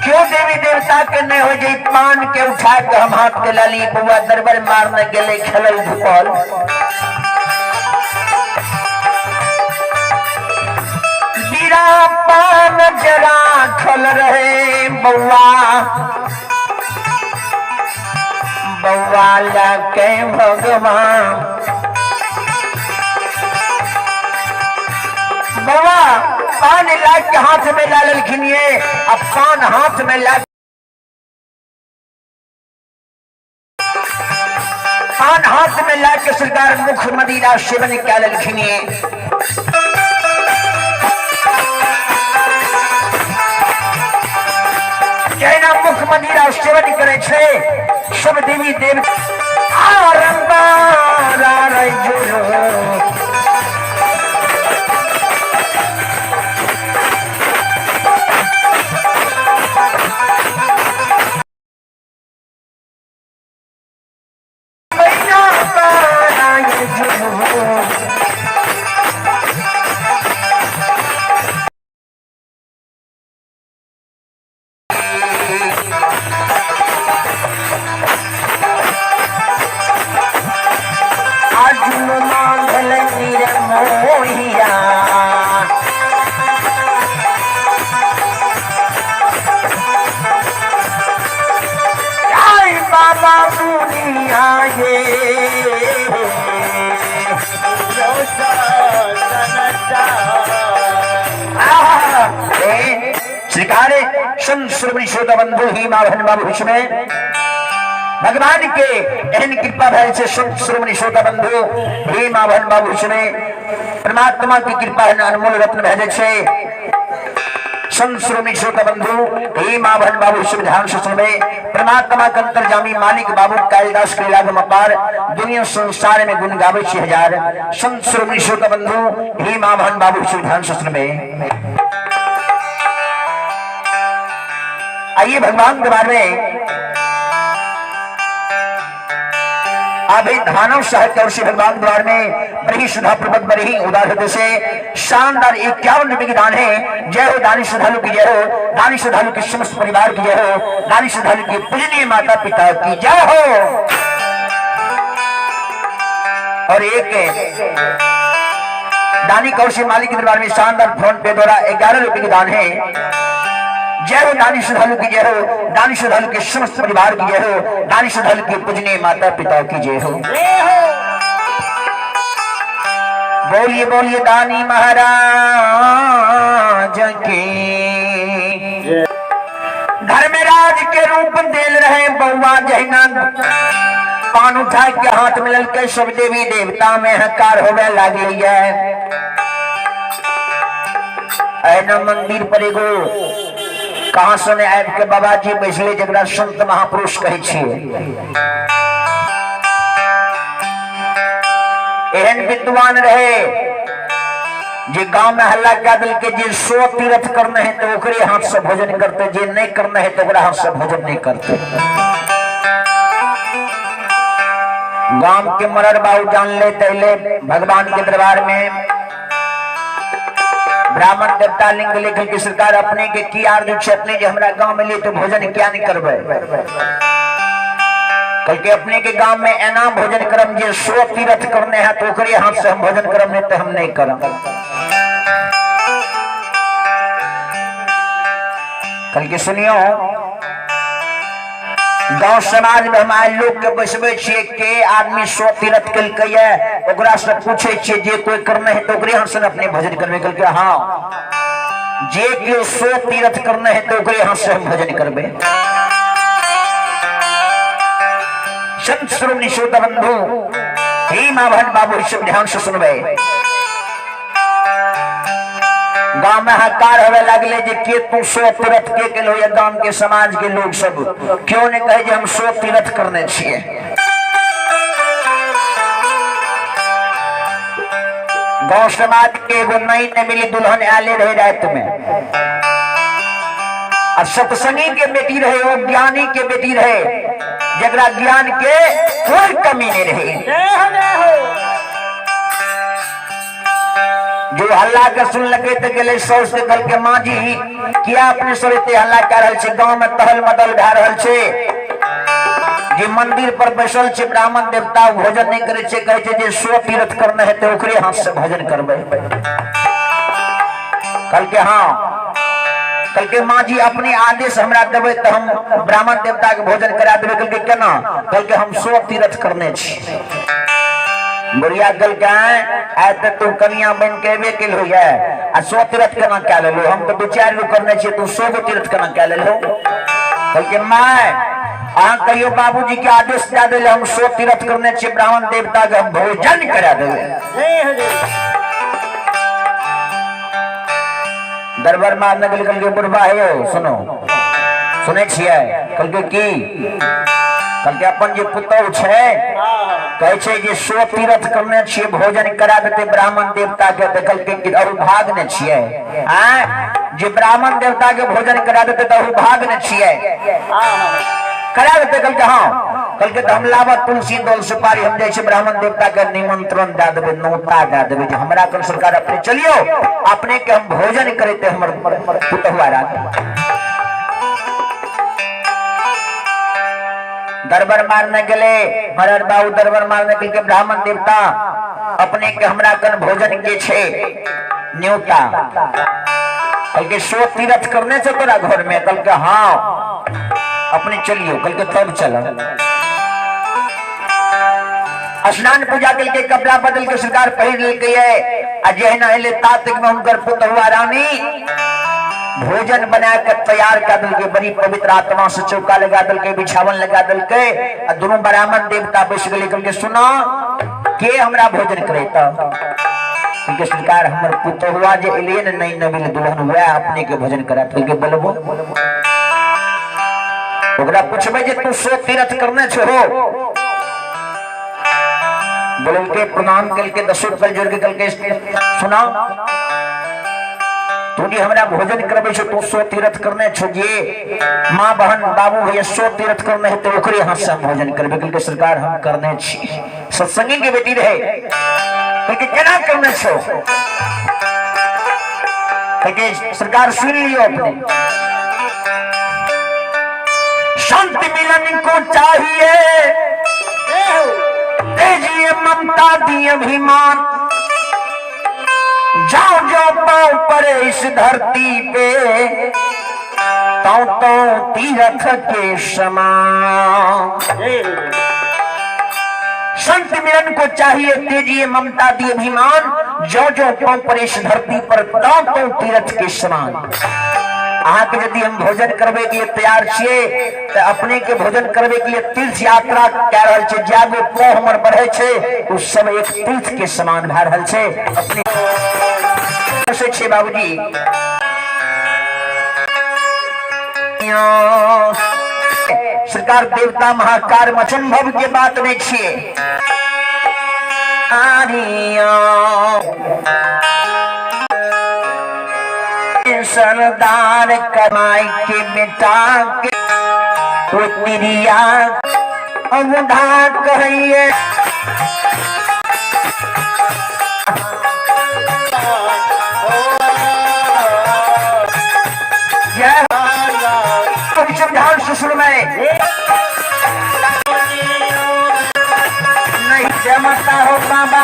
क्यों देवी देवता के नहीं हो जे पान के उठा के हम हाथ के लाली बउआ दरबार मारने गेले खेलल धुपल। बीरा पान जरा खल रहे बउआ, बउआ लके भगवान बउआ पान ला के हाथ में ला लेलखिन ये। अब पान हाथ में ला पान हाथ में ला के सरकार मुख मदीना सेवन कह लेलखिन ये। जहिना मुख मदिरा सेवन करै छै सब देवी देव अर्जुन मांगल निरमोहिया जय बाबा दुनिया ये श्रीकारे संत श्रोमणी श्रोता बंधु ही माधन बाबू विश्व भगवान के एहन कृपा भैल छै संत श्रोमणी श्रोता बंधु हे माधन बाबू विश्व परमात्मा की कृपा एहन अनमोल रत्न भए जाइ छै। संत श्रोमणी श्रोता बंधु हे माधन बाबू विश्व ध्यान से सुनबे परमात्मा के अंतर्जामी मालिक बाबू कालिदास के लागम अपार दुनिया संसार में गुण गावे छी हजार। संत श्रोमणी श्रोता बंधु हे माधन बाबू विश्व ध्यान से सुनबे। आइए भगवान के बारे में अभी धानव साहित्य और श्री भगवान द्वार में बड़ी सुधा प्रबंध बड़ी उदार हृदय से शानदार 51 रुपए की दान है। जय हो दानी श्रद्धालु की जय हो, दानी श्रद्धालु के समस्त परिवार की जय हो, दानी श्रद्धालु के पूजनीय माता पिता की जय हो। और एक दानी कौशिक मालिक के दरबार में शानदार फोन पे द्वारा 11 रुपए की दान है। जय हो दानी श्रद्धालु की जय हो, दानी श्रद्धालु के समस्त परिवार की जय हो, दानी श्रद्धालु के पूजनीय माता पिता की जय हो। बोलिए बोलिए दानी महाराज की। धर्मराज के रूप देल रहे बउआ जहिना पान उठा के हाथ में ललके सब देवी देवता में हकार होवे लागलिए। एना मंदिर पर एगो कहाँ से ने आबि के बाबाजी बैसले जकरा संत महापुरुष कहै छियै। एहन विद्वान रहे जे गांव में हल्ला कए देलकै जे 100 तीर्थ करने है तो ओकरे हाथ से भोजन करते, जे नहीं करने है तो ओकरा हाथ से भोजन नहीं करते। गांव के मरर बाबू जान ले तैले भगवान के दरबार में ब्राह्मण देवता लिंग लिखल के सरकार अपने के की आरजू छै, अपने जे हमरा गांव में लिए तो भोजन क्या नहीं करबै। कल अपने के गांव में एना भोजन करम जे 100 तीर्थ करने है तो ओकरे हाथ से हम भोजन करम, नहीं तो हम नहीं करम। कल के सुनियो गांव समाज में हम आए लोग के बैसबै छियै के आदमी 100 तीर्थ केलकै ये ओकरा से पूछै छियै जे कोई करने है तो ओकरे हाथ से अपने भोजन करबै। कहलकै हाँ जे केओ 100 तीर्थ करने है तो ओकरे हाथ से हम भोजन करबै। संत श्रोमणी श्रोता बंधु हे माभन बाबू सब ध्यान से सुनबै। गांव में हकार होवे लगले जे के तू 100 तीर्थ के केलो या गांव के समाज के लोग सब क्यों नहीं कहे जे हम 100 तीर्थ करने छिए। गाँव समाज के एगो नई नवेली दुल्हन आले रहे रात में, आ सत्संगी के बेटी रहे, वो ज्ञानी के बेटी रहे, जकरा ज्ञान के कोई कमी नहीं रहे। जय हो जय हो। जो हल्ला के सुन लगे तो गेले सौस के कहल के माँ जी किया अपने सब एते हल्ला कए रहल छै, गांव में तहल मदल भए रहल छै, जे मंदिर पर बैसल छै ब्राह्मण देवता भोजन नहीं करे छै, कहै छै जे सो तीर्थ करने हेतै ओकरे हाथ से भोजन करबै। कहलकै हाँ। कहलकै माँ जी अपने आदेश हमरा देबै तऽ हम ब्राह्मण देवता के भोजन करा देबै। कहलकै केना? कहलकै हम सो तीर्थ करने छी। बुढ़िया कहलकै आइ तऽ तू कनिया बनि के एबे केलहो ये आ सौ तीर्थ केना कए लेलहो, हम तऽ दू चारि गो करने छियै, तू 100 गो तीर्थ केना कए लेलहो? कहलकै माय अहाँ कहियो बाबूजी के आदेश दए देले, हम 100 तीर्थ करने छियै, ब्राह्मण देवता के हम भोजन करा देबै। दरबार मारने गेल, कहलकै बुढ़बा हे सुनो, सुनै छियै? कहलकै की? कहलकै अपन जे पुतहु छै कहै छै जे 100 तीर्थ करने छियै, भोजन करा देतै ब्राह्मण देवता के। तऽ कहलकै कि अहू भाग ने छियै, आँय जे ब्राह्मण देवता के भोजन करा देतै तऽ अहू भाग ने छियै, करा देतै? कहलकै हाँ। कहलकै तऽ हम लाबत तुलसी दल सुपारी, हम जाइ छियै ब्राह्मण देवता के निमंत्रण दए देबै, नौता दए देबै जे हमरा कन सरकार अपने चलियौ, अपने के हम भोजन करेतै हमर पुतहुआ रानी। दरबार मारने गेले मरर बाबू, दरबार मारने के ब्राह्मण देवता अपने के हमरा कन भोजन के छे न्योता। कहलकै 100 तीर्थ करने छौ तोरा घर में? कहलकै हाँ। अपने चलियो। कहलकै तब चल। स्नान पूजा केलकै, कपड़ा बदल के सरकार पहिर लेलकै आ जहिना एलै तातिक में हुनकर पुतहुआ रानी भोजन बना के तैयार कर देलकै, बड़ी पवित्र आत्मा से चौका लगा देलकै, बिछावन लगा देलकै आ दुनू ब्राह्मण देवता बैस गेलै। कहलकै सुनो के हमरा भोजन करेता? कहलकै सरकार हमर पुतहुआ जे एलियै ने नई नवीन दुल्हन वएह अपने के भोजन करात। कहलकै बोलबो ओकरा पूछबै जे तू 100 तीर्थ करने छहो? बोललकै प्रणाम केलकै, दसो कल जोड़ के कहलकै सुना तू जे हमरा भोजन करबै छौ, तू 100 तीर्थ करने छौ, जे माँ बहन बाबू भैया 100 तीर्थ करने हेतै ओकरे हाथ से हम भोजन करबै। कहलकै सरकार हम करने छी, सत्संगी के बेटी रहे। कहलकै केना करने छौ? कहलकै सरकार सुन लियो अपने, संत मिलन को चाहिए तेजिए ममता दी अभिमान, जाओ जाओ पाँव पड़े इस धरती पे तो तीर्थ के समान। संत मिलन को चाहिए तेजिए ममता दी अभिमान, जो जो पाँव पड़े इस धरती पर तो तीर्थ के समान। अहाँके यदि हम भोजन करबे के लिए तैयार छियै तऽ अपने के भोजन करबे के लिए तीर्थ यात्रा कए रहल छै, जागो पाँव हमर बढ़े छै ओ सब एक तीर्थ के समान भए रहल छै। अपने से छै बाबूजी सरकार देवता महाकार असंभव के बात नहीं छियै। सरदार कमाई के बेटा के उतरिया अवधा कहिए। जय ध्यान से सुन में नहीं जमता हो बाबा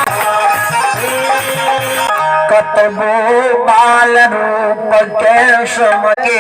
कतबो बाल रूप के सम के